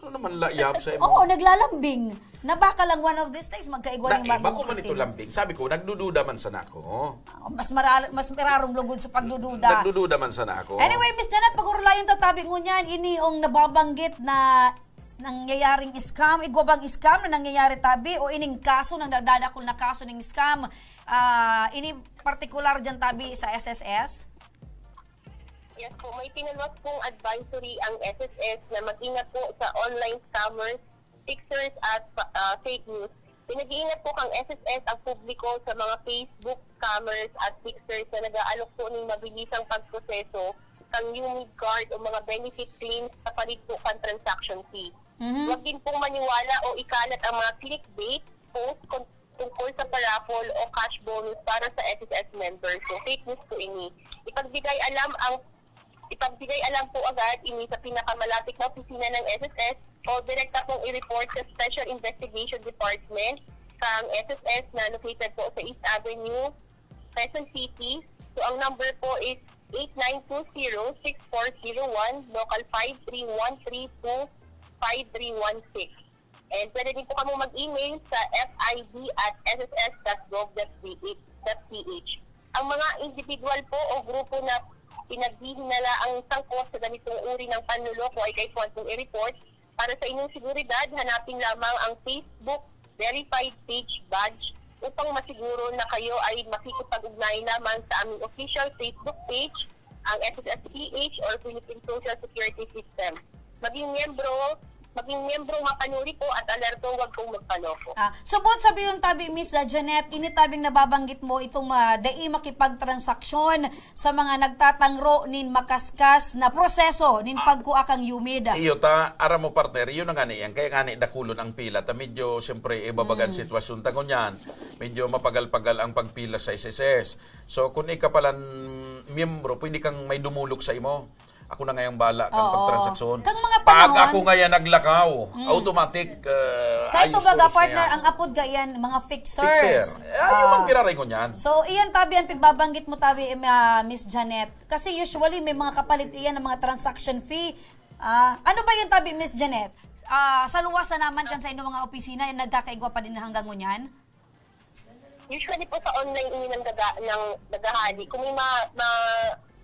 Ano naman layab sa imo? Oo, naglalambing. Na baka lang one of these days, magkaigwa Na, yung eh, bako bagong man ito presidente. Lambing. Sabi ko, nagdududa man sana ako. Oh, mas, maral, mas mararom lugod sa pagdududa. Nagdududa man sana ako. Anyway, Miss Janet, pag-urulayan ta tabi ngunyan, ini ang nababanggit na nangyayaring scam, igwa bang scam na nangyayari tabi o ining kaso, nang dadadakol na kaso ning scam, ah, ini partikular dyan tabi sa S S S? Yes po, may pinaluwas pong advisory ang S S S na mag-ingat po sa online scammers, fixers at ah, fake news. Pinag-iingat po kang S S S ang publiko sa mga Facebook scammers at fixers na nag-aalok po ng mabilisang pagproseso kang UMID card o mga benefit claims sa palit po kan transaction fee. Mhm. Huwag din pong maniwala o ikalat ang mga clickbait post kon- tungkol sa paraffle o cash bonus para sa S S S members. So, fake news po ini. Ipagbigay alam ang ipagbigay alam po agad ini sa pinakamalapit na opisina ng S S S o direkta pong i-report sa Special Investigation Department kang S S S na located po sa East Avenue, Quezon City. So, ang number po is eight nine two zero six four zero one, local five three one three two five three one six. And pwede din po kamo mag-email sa F I D at S S S dot gov dot P H. Ang mga individual po o grupo na pinaghihinala ang sangkot sa ganitong uri ng panloloko ay kaipuhan pong i-report. Para sa inyong seguridad, hanapin lamang ang Facebook Verified Page Badge upang masiguro na kayo ay makikipag-ugnayan lamang sa aming official Facebook page, ang S S S P H or Philippine Social Security System. Maging miyembro, maging miyembro mapanuri po at alerto, huwag pong magpaloko. Ah, subot sabi yung tabi, Miss ah, Janet, ini tabing nababanggit mo itong ah, dai makipagtransaksyon sa mga nagtatangro nin makaskas na proseso nin pagkua kang UMID. Iyo ta, aram mo partner, iyo na nga ni yan. Kaya nga ni dakulon ang pila. Ta medyo, siyempre, ibabagan sitwasyon ta ngunyan. Medyo mapagal-pagal ang pagpila sa S S S. So, kung ika palan miyembro, pwede kang may dumulok sa imo. Ako na ngayang bala kang Oo. pagtransaksyon. Kang mga Pag panahon- ako ngayon naglakaw, automatic, uh, Kahit ayos baga, oras na partner, yan. Ang apod gayan, mga Fixer. fixers. Ay, yung Ah. magpiraray ko niyan. So, iyan tabi ang pigbabanggit mo tabi, em, ah, Miss Janet. Kasi usually may mga kapalit iyan ng mga transaction fee. Ah, ano ba yung tabi, Miss Janet? Ah, sa luwas na naman kan sa inyong mga opisina, eh, nagkakaigwa pa din hanggang ngunyan? Usually po sa online ini nang daga, nang nagahali. Kung may ma, ma,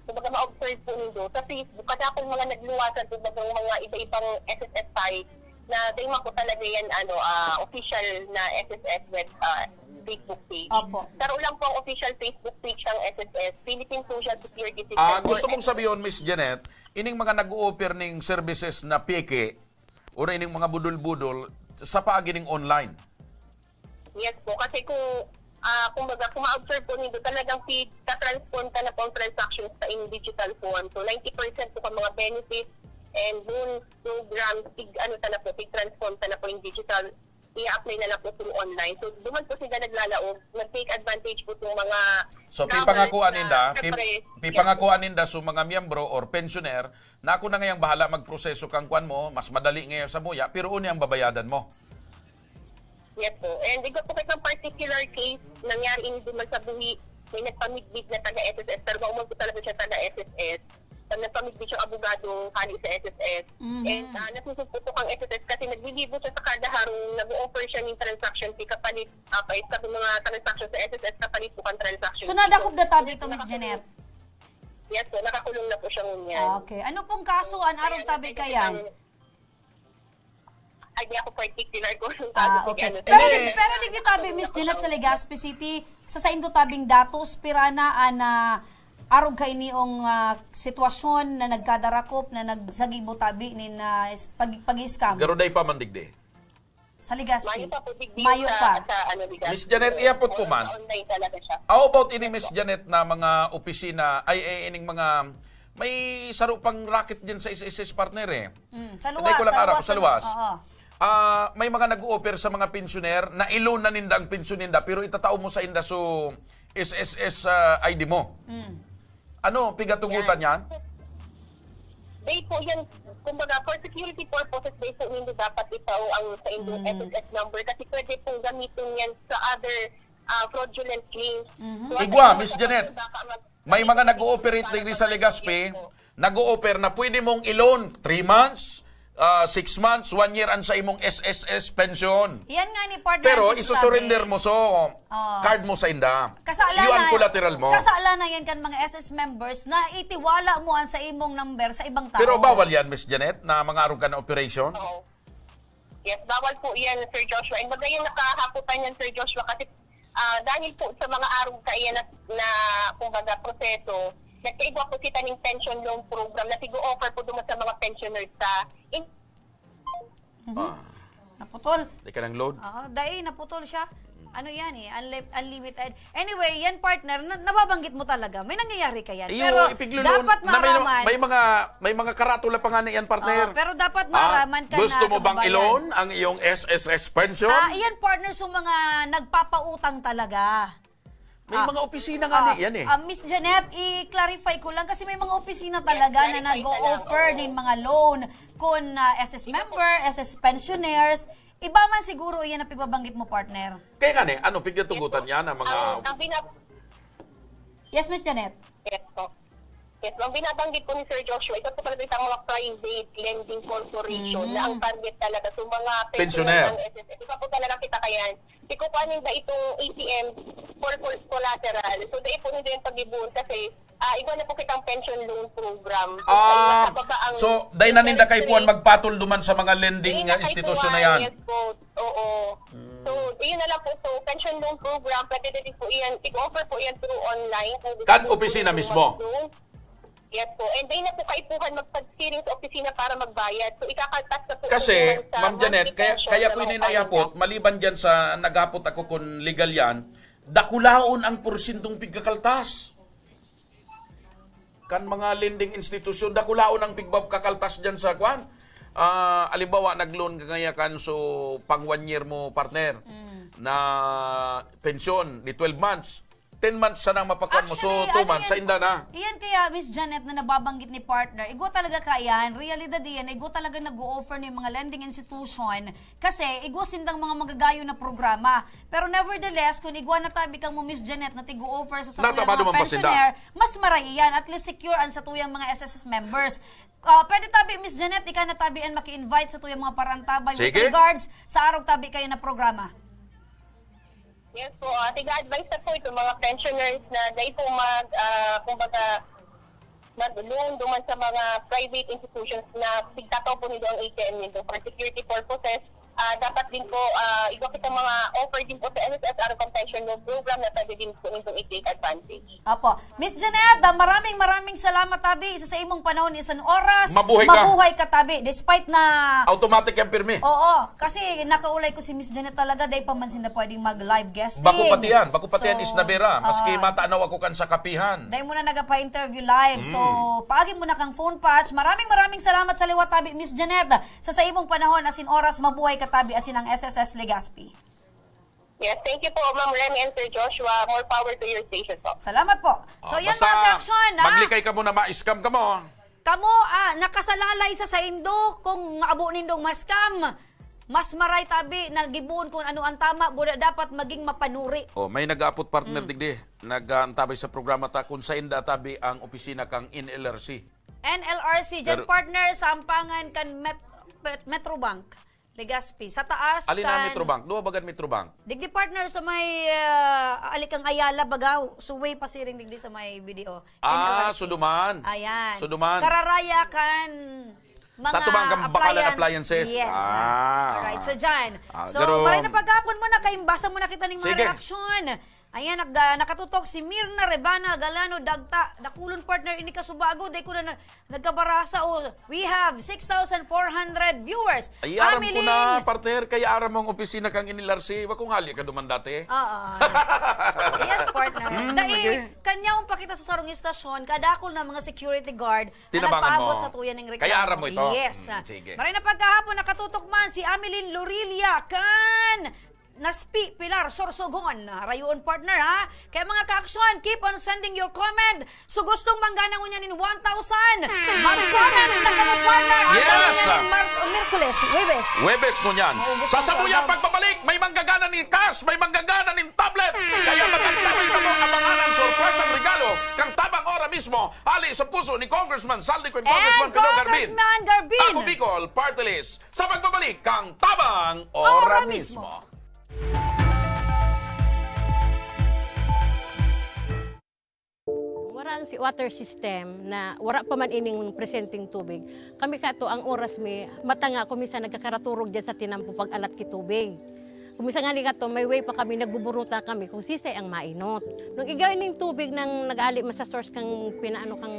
kumbaga ma-observe po nindo, sa Facebook, kasi ako yung mga nagluwasan, kumbaga yung mga iba-ibang S S S site, na dahil po talaga yan, ano, ah, official na S S S web, ah, Facebook page. Opo. Taro lang po ang official Facebook page ng S S S, Philippine Social Security System. Ah, or gusto mong sabihin, Miss Janet, ining mga nag-o-offer ning services na peke, o ining mga budol-budol, sa paagi ning online? Yes po, kasi kung ah kumbaga, kung ma-observe po nindo, talagang pi-, ta-transform ta na po ang transactions sa in digital form. So, ninety percent po ka mga benefits and loan programs, tig, ano ta na po, tig-transform ta na po yung digital, i-apply na lang po through online. So, duman po sila naglalaog, nag-take advantage po itong mga So, scammer pipangakuan na, ninda, pi, syempre, pipangakuan ninda sa mga miyembro or pensioner na ako na ngayang bahala magproseso kang kwan mo, mas madali ngayon sa muya, pero uni ang babayadan mo. Yes po. And iba po kasi particular case, nangyari ini duman sa buhi, may nagpamidbid na taga-S S S, pero maumag po talaga siya taga-S S S. Pag nagpamidbid siyang abogado, hali sa S S S. Mhm. And uh, nasusumpok po kang S S S kasi naglilibo siya sa kada harong, nag-o-offer siya ng transaction fee kapalit, ah, pa sa mga transaction sa S S S kapalit po kang transaction So, fee. nadakop na tabi Yes, ito, Miss nakakulong. Janet? Yes po, nakakulong na po siya ngunyan. Ah, okay. Ano pong kaso an arong tabi kayan? Ay, di ako particular kung anong Ah, sabi okay. ano. Pero, di, pero digdi tabi, Miss Janet, sa Legazpi City, sa saindo tabing datos, pira na an ah, arog kaini ang ah, sitwasyon na nagkadarakop, na nagsagibo tabi nin ah, is- pag, pag-scam? Garo dai pa man digdi. Sa Legazpi. Mayo pa po, digdi Mayo sa, pa. sa ano, Legazpi. Miss Janet, iyapot ko man. Online talaga siya. How about ini, Miss Janet, na mga opisina, ay, ay ining mga, may saro pang racket din sa S S S partner eh. Mm, sa Hindi ko luwas, lang sa aram, luwas, sa luwas. Oo. Ah, may mga nag-o-offer sa mga pensioner na i-loan na ninda ang pensyon ninda pero itatao mo sa inda so S S S ah, I D mo. Mm. Ano, pigatugutan yan? Day po yan, kumbaga, for security purposes, day po nindo dapat itao ang sa inyong Mm. S S S number kasi pwede pong gamitin yan sa other ah, fraudulently. Mhm. So, Igwa, Miss Janet, baka mag- may mga nag-ooperate digdi sa Legazpi, Yes po. nag-o-offer na pwede mong i-loan three months, ah, six months, one year an sa imong S S S pension. Yan nga ni partner Pero Andy isusurrender sabi. mo so Oh. card mo sa inda. Kasalanan, Iyo ang collateral mo. kasalanan yan kan mga S S members na itiwala mo an sa imong number sa ibang tao. Pero bawal yan, Miss Janet, na mga arog ka na operation? Oo. Yes, bawal po yan, Sir Joshua. And magayang nakahapotan yan, Sir Joshua, kasi ah, dahil po sa mga arog kaiyan na, na, kumbaga, proseso, nagkaigwa po kita ning pension loan program na tigo-offer po duman sa mga pensioners sa in- Mhm. Ah. Naputol. Di ka nang load? Oo, dai, naputol siya. Ano yan eh, unli- unlimited. Anyway, yan partner, na, nababanggit mo talaga. May nangyayari ka yan. Iyo, Pero ipiglulon dapat na may, maaraman. may mga may mga karatula pa nga na yan, partner. Oo, pero dapat Ah, maaraman ka gusto na, mo bang kababayan. i-loan ang iyong S S S pension? Ah, iyan partner, so mga nagpapautang talaga. May Ah. mga opisina nga Ah, ni yan eh. ah, Miss Janet, i-clarify ko lang kasi may mga opisina talaga na clarify na lang, nag-o-offer oo. nin mga loan kun, ah, S S member, S S pensioners. Iba man siguro iyan na pigbabanggit mo, partner. Kaya nga ni, ano, pigtutugutan Yes po. niya na mga Ang, ang binab- Yes, Miss Janet. Yes po. Yes, ang binabanggit po ni Sir Joshua, ito po talaga isang mga private lending corporation Mhm. na ang target talaga. So, mga Pensioner. pensioner ng S S S. Iba po talaga kita kayan. Di ko pa ninda itong A T M for, for collateral. So, dahil po ninda yung pag-ibon kasi ah, iba na po kitang pension loan program. So, Ah, sa baba ang so, dahil na ninda interest kay Puan rate. magpatol duman sa mga lending, Ayun na ah, kay institusyon na Puan, yan. yes po. Oo. Mm. So, yun na lang po. So, pension loan program, pwede na din po yan. I-offer po yan through online. Kung gusto Kan po opisina po mismo? mag-loan. Yes po. And then na po kaipuhan magpagsiring sa opisina para magbayad. So, ikakaltas na po Kasi, ito sa Ma'am Janet, monthly kaya, pension kaya na ko mga ini naiyapot, pamilya. maliban dyan sa nagapot ako kung legal yan, dakulaon ang porsyentong pigkakaltas. Kan mga lending institusyon, dakulaon ang pigkakaltas dyan sa kwan. Ah, alimbawa, nag-loan ka ngaya kan so pang one year mo, partner, Mm. na pensyon, di twelve months. Ten months sana ang mapakwan mo. So, Actually, two ano months, yan? sa inda na. Iyan kaya, Miss Janet, na nababanggit ni partner, igwa talaga kaya yan. Realidad yan, igwa talaga nag-o-offer ng mga lending institution. Kasi, igwa sindang mga magagayon na programa. Pero nevertheless, kung igwa na tabi kang mo, Miss Janet, na tigo-offer sa satuyang Nataba mga naman pa sinda. pensioner, mas maray iyan. At least secure ang satuyang mga S S S members. Ah, pwede tabi, Miss Janet, ika na tabi ang maki-invite sa tuyang mga parantabay with Sige. regards sa arog tabi kayo na programa. Yes po, ah, tiga-advise na po itong mga pensioners na dahil po mag, ah, kumbaga, mag-loan duman sa mga private institutions na pigtataw po nito ang A T M nito for security purposes. Ah, dapat din po, ah, iba kitang mga offer din po sa N S S, araw pang pension loan program na pwede din po nitong i-take advantage. Apo. Miss Janet, ah, maraming, maraming salamat, tabi. Isa sa imong panahon, isang oras. Mabuhay ka. Mabuhay ka, tabi. Despite na Automatic yan, pirmi. Oo, kasi nakaulay ko si Miss Janet talaga, dahil pa man sinda pwedeng mag-live guesting. Bako pati yan, bako pati yan, So, Isnabera. Maski ah, matanaw ako kan sa kapihan. Dahil mo na nagpa-interview live. So, Mm. paagi mo na kang phone patch. Maraming, maraming salamat sa liwat, tabi, Miss Janet. Sa, sa imong panahon, asin oras, mabuhay ka, tabi, asin ang S S S Legazpi. Yes, thank you po, Ma'am Remy and Sir Joshua. More power to your station po. Salamat po. So, Ah, yan, basta mga ka-action, ha? maglikay ka muna, ma-scam ka mo. Kamo, ah, nakasalalay sa saindo kung abo nindong ma-scam. Mas maray tabi na giboon kung ano ang tama, buda dapat maging mapanuri. Oh, may nag-aapot, partner, Mm. digdi. Nag-aantabay sa programa ta kung sainda tabi ang opisina kang N L R C. N L R C, dyan, Pero partner, sa ampangan kan Met-, Met-, Metrobank. Legazpi. Sa taas Alin ang kan Metrobank? Duha bagan Metrobank? Digdi, partner, sa may, ah, ali kang Ayala, Bagaw. Suway pasiring digdi sa may B D O. Ah, N L R C. Suduman. Ayan. Suduman. Kararaya kan mga Sa tubang kan Bakalan appliance. Appliances. Yes. Ah. Alright, so dyan. Ah, So, garo- maray na paghapon mo na, kaimbasa mo na kita ning mga Sige. reaksyon. Ayan, nag-, ah, nakatutok si Mirna Rebana Galano Dagta. Dakulon, partner, ini kasubago. Dai ko na, na, nagkabarasa. Oh, we have six thousand four hundred viewers. Ay, aram ko Amilin. na, partner. Kaya aram mo ang opisina kang N L R C. Wa kong hali ka duman dati. Oo. Yes, partner. Mm, Dai, okay. kanya akong pakita sa sarong istasyon, kadakol na mga security guard na Tinabangan nagpaabot mo. sa tuya ning reklamo. Kaya aram mo ito. Yes. Mm, sige. Maray na paghapon, nakatutok man si Amilin Lorilia kan Naspi Pilar Sorsogon. Rayoon, partner, ha? Kaya, mga ka-aksyon, keep on sending your comment. So, gustong manggana ngunyan nin one thousand, mag-comment na kamo, partner. Ang Yes! gawin na nin Mar-, Miyerkules, Huwebes. Huwebes ngunyan. Maubos Sa ang Sabuya program. Pagbabalik, may manggagana nin cash, may manggagana nin tablet. Kaya mag-antay kamo, abangan ang sorpresang regalo kang Tabang Ora mismo, hali sa puso ni Congressman Zaldy Co and And Congressman Pino Garbin. Congressman Garbin. Ako Bicol, Party List. Sa pagbabalik kang Tabang Ora Ora mismo. Mismo. Wara ang si-, water system na wara pa man ining presenteng tubig. Kami kato, ang oras mi, mata nga ako minsan nagkakaraturog dyan sa tinampo pag-alat ki tubig. Kung minsan nga ni kato, may way pa kami, nagbuburuta kami kung sisay ang mainot. Nung igay ning tubig nang nag-ali man sa source kang pinaano kang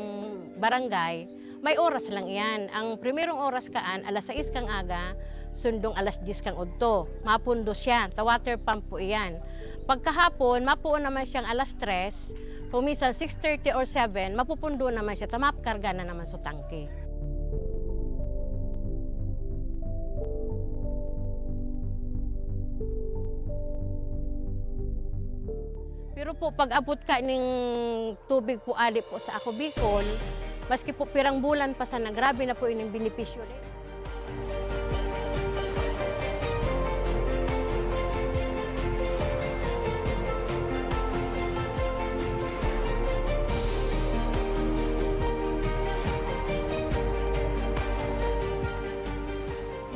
barangay, may oras lang iyan. Ang primerong oras kaan, alas sais kang aga, sundong alas dyes kang udto. Mapundo siya, ta water pump po iyan. Pagkahapon, mapuon naman siyang alas tres, kung minsan six thirty or seven, mapupundo naman siya, ta makarga na naman sa tangke. Pero po, pag-abot ka ning tubig po ali po sa Ako Bicol, maski po pirang bulan pa sana, grabe na po ining benepisyo din.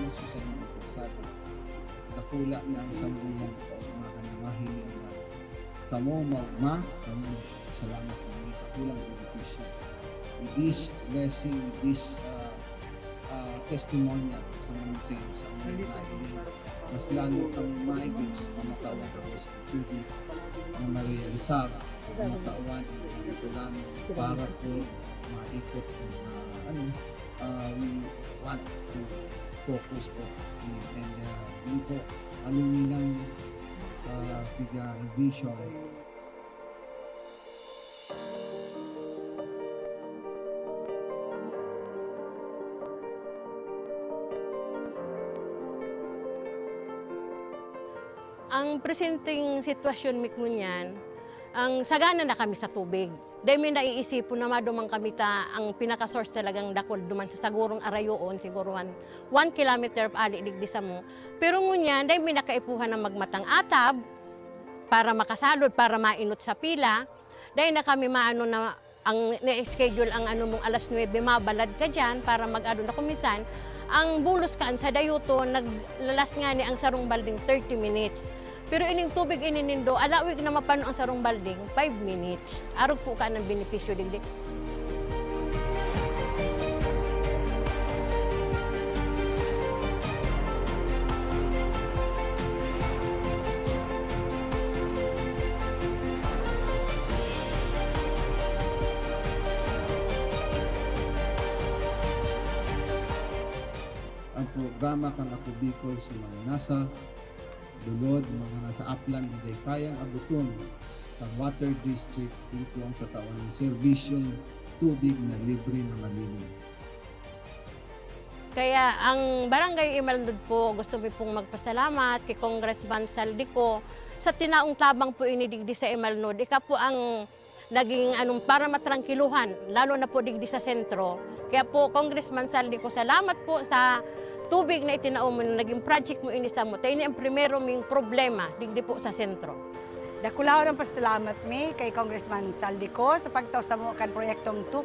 Gusto sa inyo po, sabi, dakula na ang samuyang kaugmahan na mahiling na kamo maugma, kamo salamat na ini dakulang benepisyo. With this blessing, with this, ah, ah, testimonial sa mga sa mga na ini, mas lalo kaming maigos na matawan ako sa tubig na marealisar, na matawan ang mga kailangan para po maikot ang, ah, ano, ah, we want to focus po. And, ah, hindi po aluminang, ah, piga vision. Ang presenteng sitwasyon mi ngunyan, ang sagana na kami sa tubig. Dai mi naiisipon na maduman kami ta ang pinaka-source talagang dakul duman sa sagurong arayoon, siguro one, one kilometer ali digdi samo. Pero ngunyan, dai mi na kaipuhan na magmatang atab para makasalod, para mainot sa pila. Dai na kami maano na ang na-schedule ang ano mong alas nuebe, mabalad ka diyan para mag-ano na kung minsan, ang bulos kaan sa dayuto, naglalas ngani ang sarong balding thirty minutes. Pero ining tubig ini nindo, alawig na mapano ang sarong balding, five minutes. Arog po ka ng benepisyo digdi. Ang programa kan Ako Bicol sa mga nasa lulod, mga nasa aplan, di kayang abuton kan water district, ito ang tatawan ng serbisyong tubig na libre na malinis. Kaya ang Barangay Imalnod po, gusto mi pong magpasalamat kay Congressman Zaldy Co sa tinaong tabang po ini digdi sa Imalnod. Ika po ang naging anong para matrangkiluhan, lalo na po digdi sa sentro. Kaya po, Congressman Zaldy Co, salamat po sa tubig na itinao mo, na naging project mo ini samo. Ta ini ang primero ming problema digdi po sa sentro. Dakulaon ang pasalamat mi kay Congressman Zaldy Co sa pagtao samo kan proyektong tu-,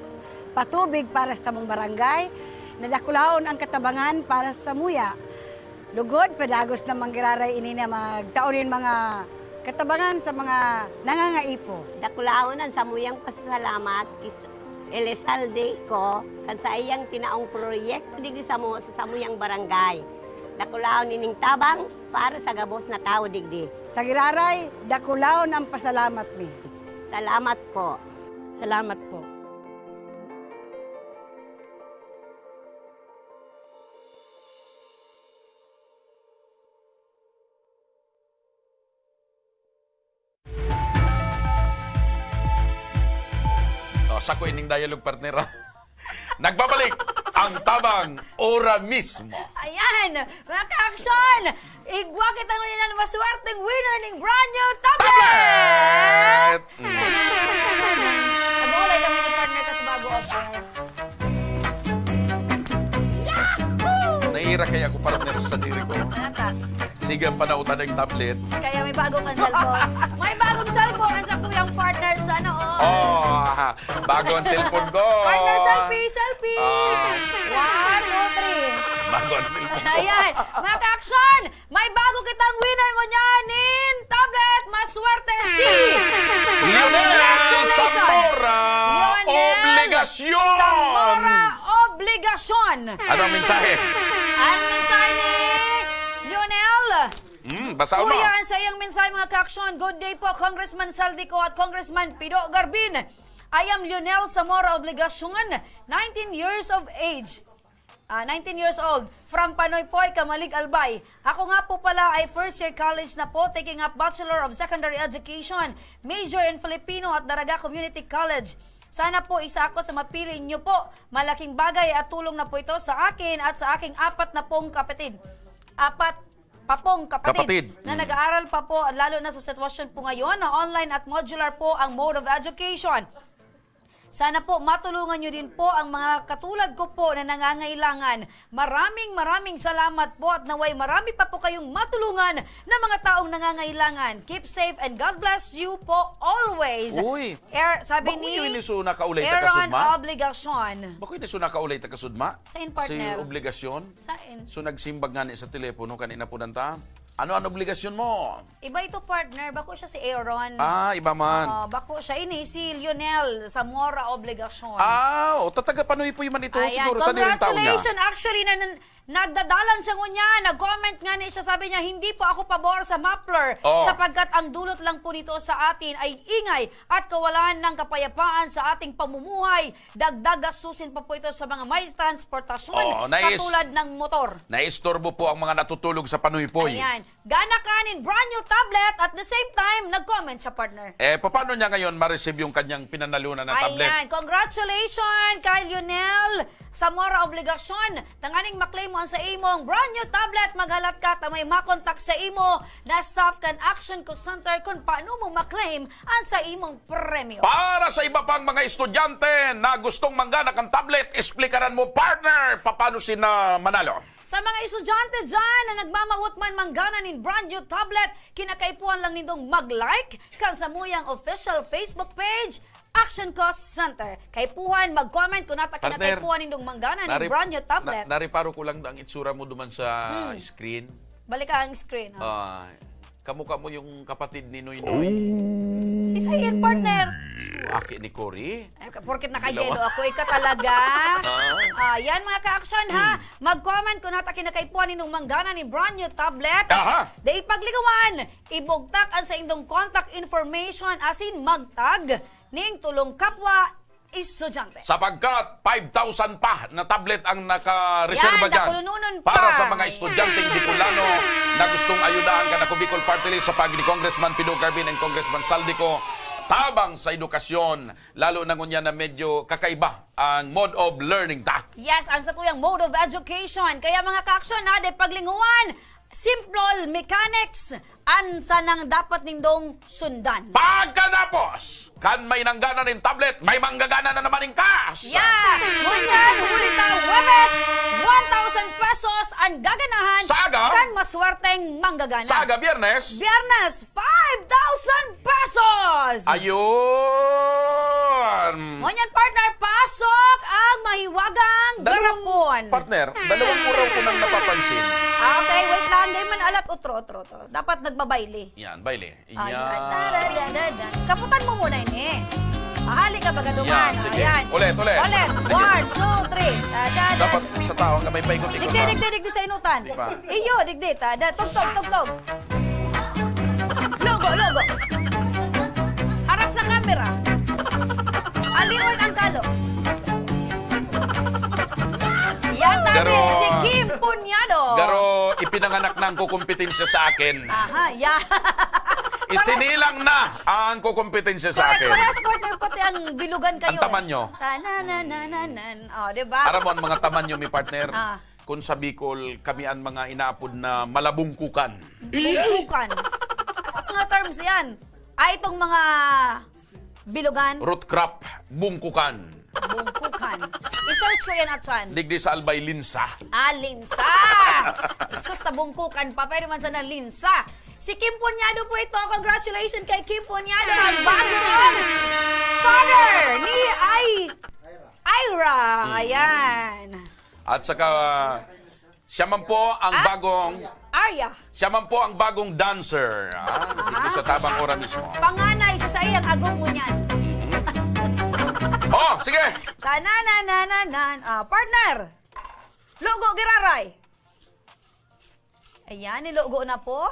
patubig para sa samong barangay. Nadakulaon ang katabangan para sa samuya. Lugod, padagos na manggiraray ini na magtao nin mga katabangan sa mga nangangaipo. Dakulaon ang samuyang pasasalamat kay Elizalde Co kan saiyang tinaong proyekto digdi samo sa samuyang barangay. Dakulaon ining tabang para sa gabos na tawo digdi. Sa giraray, dakulaon ang pasalamat mi. Salamat po. Salamat po. Oh, sako ining dialogue, partner, ah. Nagbabalik ang tabang ora mismo. Ayan, mga ka-action! Igwa kita ngunyan maswerteng winner ning brand new tablet! Tablet! Mm. Nag-uulay kami ni partner, tas bago ako. Nahihira kaya ako, partner, sa diri ko. Ano ta? Sige, ang panautan ng tablet. Kaya may bago kang cellphone. May bagong cellphone ang sa kuyang partner, sana all. Oh, bago ang cellphone ko. Partner, selfie, selfie! Ah. One, two, three. Bago ang cellphone ko. Ayan. Mga ka-action, may bago kitang winner ngunyan nin tablet. Maswerte si Lionel Congratulations! Zamora Lionel Obligacion! Zamora Obligacion! Ano ang mensahe? Ang mensahe ni Lionel. Hmm, basaon mo. Kuya, ang sa iyang mensahe, mga ka-action. Good day po, Congressman Zaldy Co at Congressman Pido Garbin. I am Lionel Zamora Obligacion, nineteen years of age. Ah, nineteen years old, from Panoypoy, Camalig, Albay. Ako nga po pala ay first year college na po, taking up Bachelor of Secondary Education, major in Filipino at Daraga Community College. Sana po isa ako sa mapili niyo po. Malaking bagay at tulong na po ito sa akin at sa aking apat na pong kapatid. Apat pa pong kapatid Kapatid. na Mm. nag-aaral pa po, lalo na sa sitwasyon po ngayon na online at modular po ang mode of education. Sana po matulungan niyo din po ang mga katulad ko po na nangangailangan. Maraming, maraming salamat po at naway marami pa po kayong matulungan na mga taong nangangailangan. Keep safe and God bless you po always. Uy, Air, sabi bako ni yun ni Suna kaulay ta Aaron kasudma? Obligacion. Bako yun ni Suna kaulay ta kasudma? Sa in, partner? Si Obligacion? Sa in? So, nagsimbag nga ni sa telepono kanina po nanta. Ano ang obligasyon mo? Iba ito, partner. Bako siya si Aaron. Ah, iba man. Oo, bako siya. Ini si Lionel Zamora Obligacion. Ah, o, tataga Panoypoy man ito. Ayan. Siguro sa nirong tao niya. Congratulations. Actually, na, nan-, nagdadalan siya ngunyan. Nag-comment nga ni siya. Sabi niya, "Hindi po ako pabor sa muffler Oh. sapagkat ang dulot lang po nito sa atin ay ingay at kawalan ng kapayapaan sa ating pamumuhay. Dagdag gastusin pa po ito sa mga may transportasyon Oo, nais-, katulad ng motor." Naistorbo po ang mga natutulog sa Panoypoy. Ayan. Gana ka nin brand new tablet, at the same time, nag-comment siya, partner. Eh, paano niya ngayon ma-receive yung kanyang pinanalunan na tablet? Ayan, congratulations kay Lionel Zamora Obligacion. Tanganing maklaim mo ang sa imong brand new tablet, maghalat ka ta may makontak sa imo na staff kan Action Call Center kung paano mo maklaim ang sa imong premyo. Para sa iba pang mga estudyante na gustong manggana kan tablet, esplikaran mo, partner, paano sila manalo? Sa mga estudyante dyan na nagmamawot man manggana nin brand new tablet, kinakaipuhan lang nindong mag-like kan samuyang official Facebook page, Action Call Center. Kaipuhan, mag-comment kung nata Partner, kinakaipuhan nindong manggana nin nari-, brand new tablet. Na-, nareparo ko lang ang itsura mo duman sa Hmm. screen. Balik ka ang screen, oh. Ah, kamukha mo yung kapatid ni Noynoy. Oh. Isa yan, partner. Aki ni Cory. Ay, ka-, porket naka-yellow Dalawa. ako, ika talaga. Ah. Ah, yan, mga ka-action, ha? Hmm. Mag-comment kung nata kinakaipuhan ninong manggana nin brand new tablet. Aha. Dai paglingawan, ibugtak ang saindong contact information asin magtag ning tulong kapwa estudyante. Sapagkat five thousand pa na tablet ang nakareserba Yan, dyan dakulunonon pa. para sa mga estudyanteng Bicolano na gustong ayudahan kan Ako Bicol Party List sa paagi ni Congressman Pido Garbin and Congressman Zaldy Co tabang sa edukasyon, lalo na ngunyan na medyo kakaiba ang mode of learning ta. Yes, ang satuyang mode of education. Kaya, mga ka-action, ha, dai paglingawan, simple mechanics, an sanang dapat nindong sundan. Pagkatapos, kan may nanggana nin tablet, may manggagana na naman nin cash. Yeah! Ngunyan, huli ta, Huwebes, one thousand pesos an gaganahan Sa aga? kan maswerteng manggagana. Sa aga, Biyernes? Biyernes, five thousand pesos! Ayun! Ngunyan, partner, pasok ang mahiwagang Dalawang, garapon. partner, dalawang oraw ko nang napapansin. Ah, okay, wait lang. Di man alat, otro, otro, otro. Dapat nagbabayle. Yan, bayle. Ayan. Yan. Tara, da, da, da. Kaputan mo muna ini. Ahali ka baga duman. Yan, sige. Ayan. Ulit, ulit. Ulit. Sige. One, two, three. Da, da, da. Dapat sa tao nga may paikot-ikot Digdi, lang. digdi, digdi sa inutan. Di ba? Iyo, digdi, ta. Da, tugtog, tugtog. Logo, logo. Harap sa camera. Aliwan ang kalo. Yan, tabi, Garo. si Kim Punyado. Garo, ipinanganak na ang kukumpetensya sa akin. Aha, yan. Isinilang na ang kukumpetensya sa Correct, akin. Parehas, partner, pati ang bilugan kayo. Ang tamanyo. Tananananan. O, di ba? Aram mo, ang mga tamanyo, mi partner, Ah. kung sa Bicol, kami ang mga inaapod na malabungkukan. Bungkukan. Ano mga terms yan? Ah, itong mga bilugan? Root crop, bungkukan. Bungkukan. I-search ko yan, Atsan. Digdi sa Albay, linsa. Ah, linsa! Sus, tabungkukan pa. Pwede man sana linsa. Si Kim Punyado po ito. Congratulations kay Kim Punyado. Ang bagong father ni Ay, Ira. Mm. Ayan. At saka, siya man po ang Ah? bagong Arya. Siya man po ang bagong dancer. Ah, dito sa Tabang Ora mismo. Panganay sa saiyang agong ngunyan. Oh, sige. Tanananananan. Ah, partner. Lugo giraray. Ayan, nilugo na po.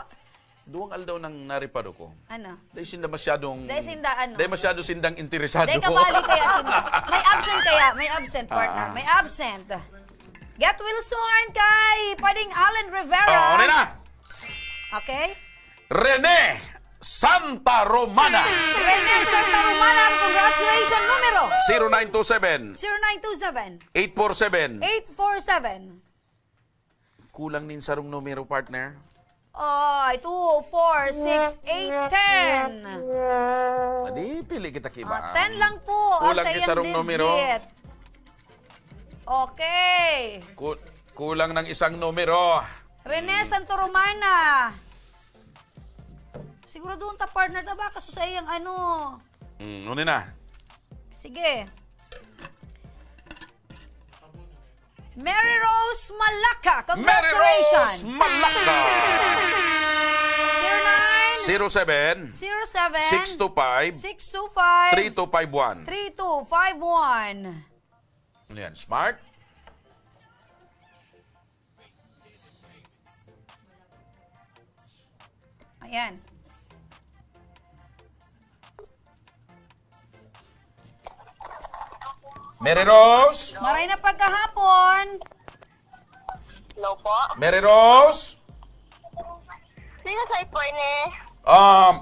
Duwang aldaw nang nariparo ko. Ano? Dahil sinda masyadong Dahil sinda ano? Dahil masyado sindang interesado. Dahil kabali kaya sinda. May absent kaya? May absent, partner. Ah. May absent. Get well soon kay Pading Allen Rivera. Oh, ano na? Okay. Rene Santa Romana. Rene Santa Romana, congratulations. Numero? Zero nine two seven. Zero nine two seven. Eight four seven. Eight four seven. Kulang nin sarong numero, partner. Ay, two, four, six, eight, ten. Adi, pili kita ki Ah, iba. ten lang po ang Kulang sa iyang isang numero. digit. Okay. Ku-, kulang ng isang numero. Rene Santo Romana. Siguro doon ta, partner, ta ba? Kaso sa iyang ano. Mm, ano na? Sige. Mary Rose Malacca, Mary Rose congratulations! Malacca! Zero nine, Zero seven, zero seven, six two five, six two five, three two five one. Three two five one. Ano yan? Smart? Ayan. Mary Rose? Maray na pagkahapon. Hello po. Mary Rose? Sino sa ipo ini? Um,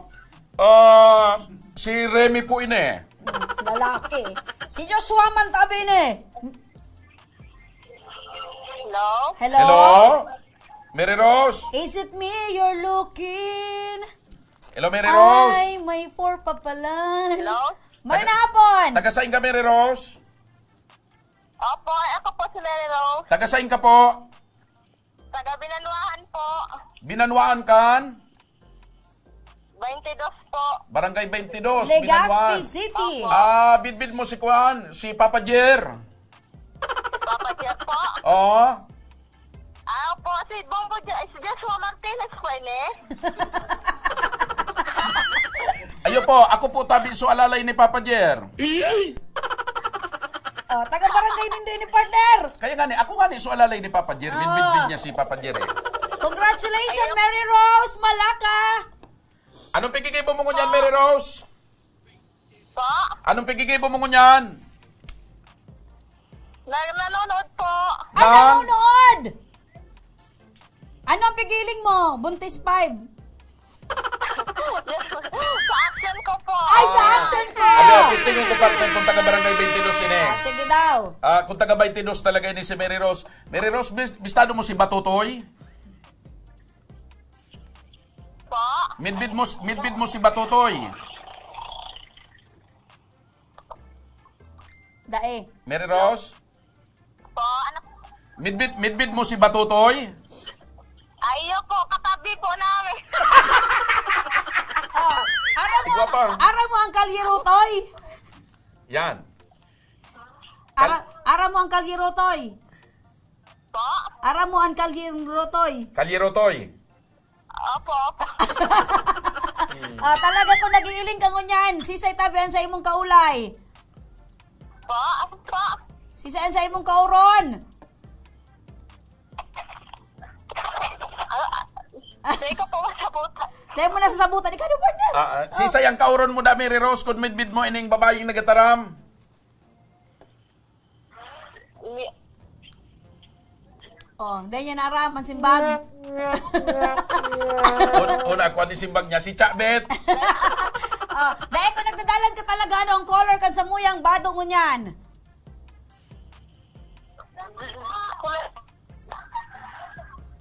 ah, si Remy po ini. Lalaki. Si Joshua man tabi ni. Hello? Hello? Hello? Mary Rose? Is it me you're looking? Hello, Mary Rose? Ay, may four pa pala. Hello? Maray na hapon! Taga saan ka, Mary Rose? Opo, ako po si Mary Rose. Taga saan ka po? Taga Binanwahan po. Binanwahan kan? Twenty-dos po. Barangay twenty-dos, Legazpi Binanwahan. City. Opo. Ah, bidbid mo si Kuan, si Papa Jer. Papa Jer po? Oo. Ah, opo, si Bongo Jo-, si Joshua Martinez po, ini. Ayo po, ako po tabi so alalay ni Papa Jer. Oh, taga barangay nindo ni partner. Kaya nga ni, ako nga ni so alalay ni Papa Jer. Ah. Binbidbid niya si Papa Jer eh. Congratulations, Ayo. Mary Rose Malacca. Anong pigigibo mo ngunyan, Mary Rose? Po? Anong pigigibo mo ngunyan? Na-, nanonood po. Ay, Nang? Nanonood! Ano ang pigiling mo? Buntis five. Sa action ko po. Ay, sa action ko! Ano, testingon ko, partner, kung taga Barangay twenty-dos ini. Ah, sige daw. Ah, kung taga twenty-dos talaga ini si Mary Rose. Mary Rose, bis-, bistado mo si Batutoy? Po? Midbid mo, midbid mo si Batutoy. Dae. Mary Rose? Po, ano? Midbid, midbid mo si Batutoy? Ayo po, katabi po namin. Oh, aram mo, Igwa pa. Aram mo ang Kalye Rutoy? Yan. Kal- Ara-, aram mo ang Kalye Rutoy? Po? Aram mo ang Kalye Rutoy? Kalye Rutoy. Opo, opo. Ah, talaga kung nag-iiling ka ngunyan, sisay tabi an sa imong kaulay? Po? Ano po? Sisay an sa imong kauron? Ah, ah, di ko po masabutan. Dahil mo nasasabutan, ikaw na, partner. Ah, ah, Oh. sisay ang kauron mo, Dami Rose, kung midbid mo ining babaeng nagataram? Ni-, Oh, dai niya naaram an simbag. Un-, una, kwan ni simbag niya, si Chabet. Oh, dai ko nagdadalan ka talaga, ano, ang color kan samuyang bado ngunyan.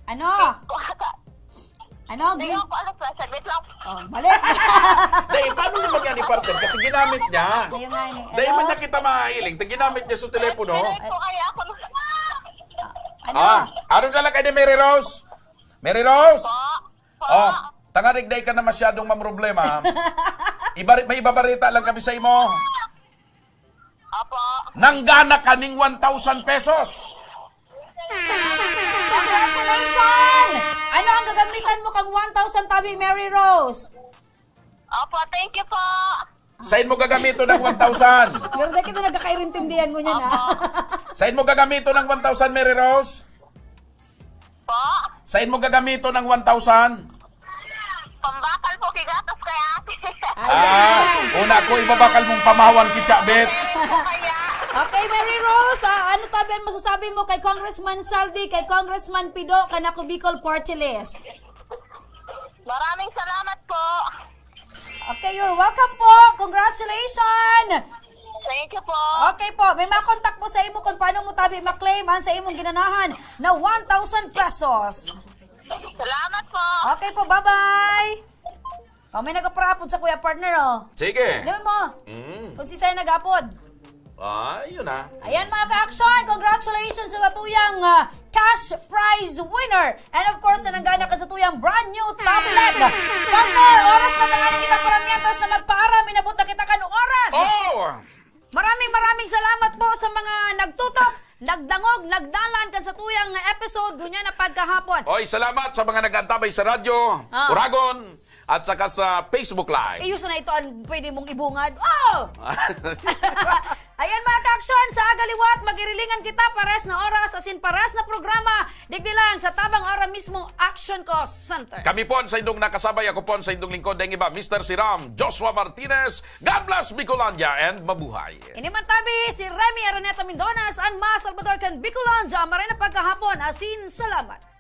Ano? Ano? Hindi Gin- ko alam, sir. Saglit lang. Oh, mali. Dai, paano naman yan ni partner? Kasi ginamit niya. Ayun nga ni. Dai Hello? man niya kita mahiling. Ginamit niya sa telepono. Pinay ko kaya ako. Ano? Ah, ano na lang kayo ni Mary Rose? Mary Rose? Po? Po? Oh, tangarig dai ka na masyadong mamroblema. Ibari-, may ibabarita lang kami sa imo. Opo. Nanggana ka ning one thousand pesos. Congratulations! Ano ang gagamitan mo kang one thousand, tabi, Mary Rose? Opo, thank you po. Sain mo gagamiton ang one thousand? Pero dai kita nagkakairintindihan ngunyan, ah. Opo. Sain mo gagamiton ang one thousand, Mary Rose? Po? Sain mo gagamiton ang one thousand? Pambakal po, kigatos kay ate. Ah, Ayan. una ko, ibabakal mong pamawan ki Chabet. Kaya, Okay, Mary Rose, ah, ano tabi ang masasabi mo kay Congressman Saldi, kay Congressman Pido, kan Ako Bicol Party List? Maraming salamat po. Okay, you're welcome po. Congratulations! Thank you po. Okay po, may makontak po sa imo kung paano mo tabi maklaim an sa imong ginanahan na one thousand pesos. Salamat po. Okay po, bye-bye. Oh, may nagpaparapod sa kuya partner, oh. Sige. Leon mo. Mm. Kung si Sai nagapod. Ah, yun ah. Ayan, mga ka-action, congratulations sa satuyang, ah, cash prize winner. And of course, sa nanggana ka sa tuyang brand new tablet. Partner, oras na tanganing kita para mientras na magpaaram, inabot na kita kan oras. Oh! Maraming, maraming salamat po sa mga nagtutok, nagdangog, nagdalan kan sa tuyang episode, ngunyan na pagkahapon. Oy, salamat sa mga nag-antabay sa radyo, Ah. Oragon, at saka sa Facebook Live. Iyo sana ito ang pwede mong ibungad. Oh! Ayan, mga ka-action, sa aga liwat, magirilingan kita, pares na oras, asin pares na programa, digdi lang sa tabang ora mismo, Action Call Center. Kami po ang sa indong nakasabay, ako po ang sa indong lingkod, ang iba, Mister Siram, Joshua Martinez. God bless Bicolandia and mabuhay! Ini man tabi, si Remy Araneta Mindonas, an mga Salvador kan Bicolandia, maray na pagkahapon, asin salamat.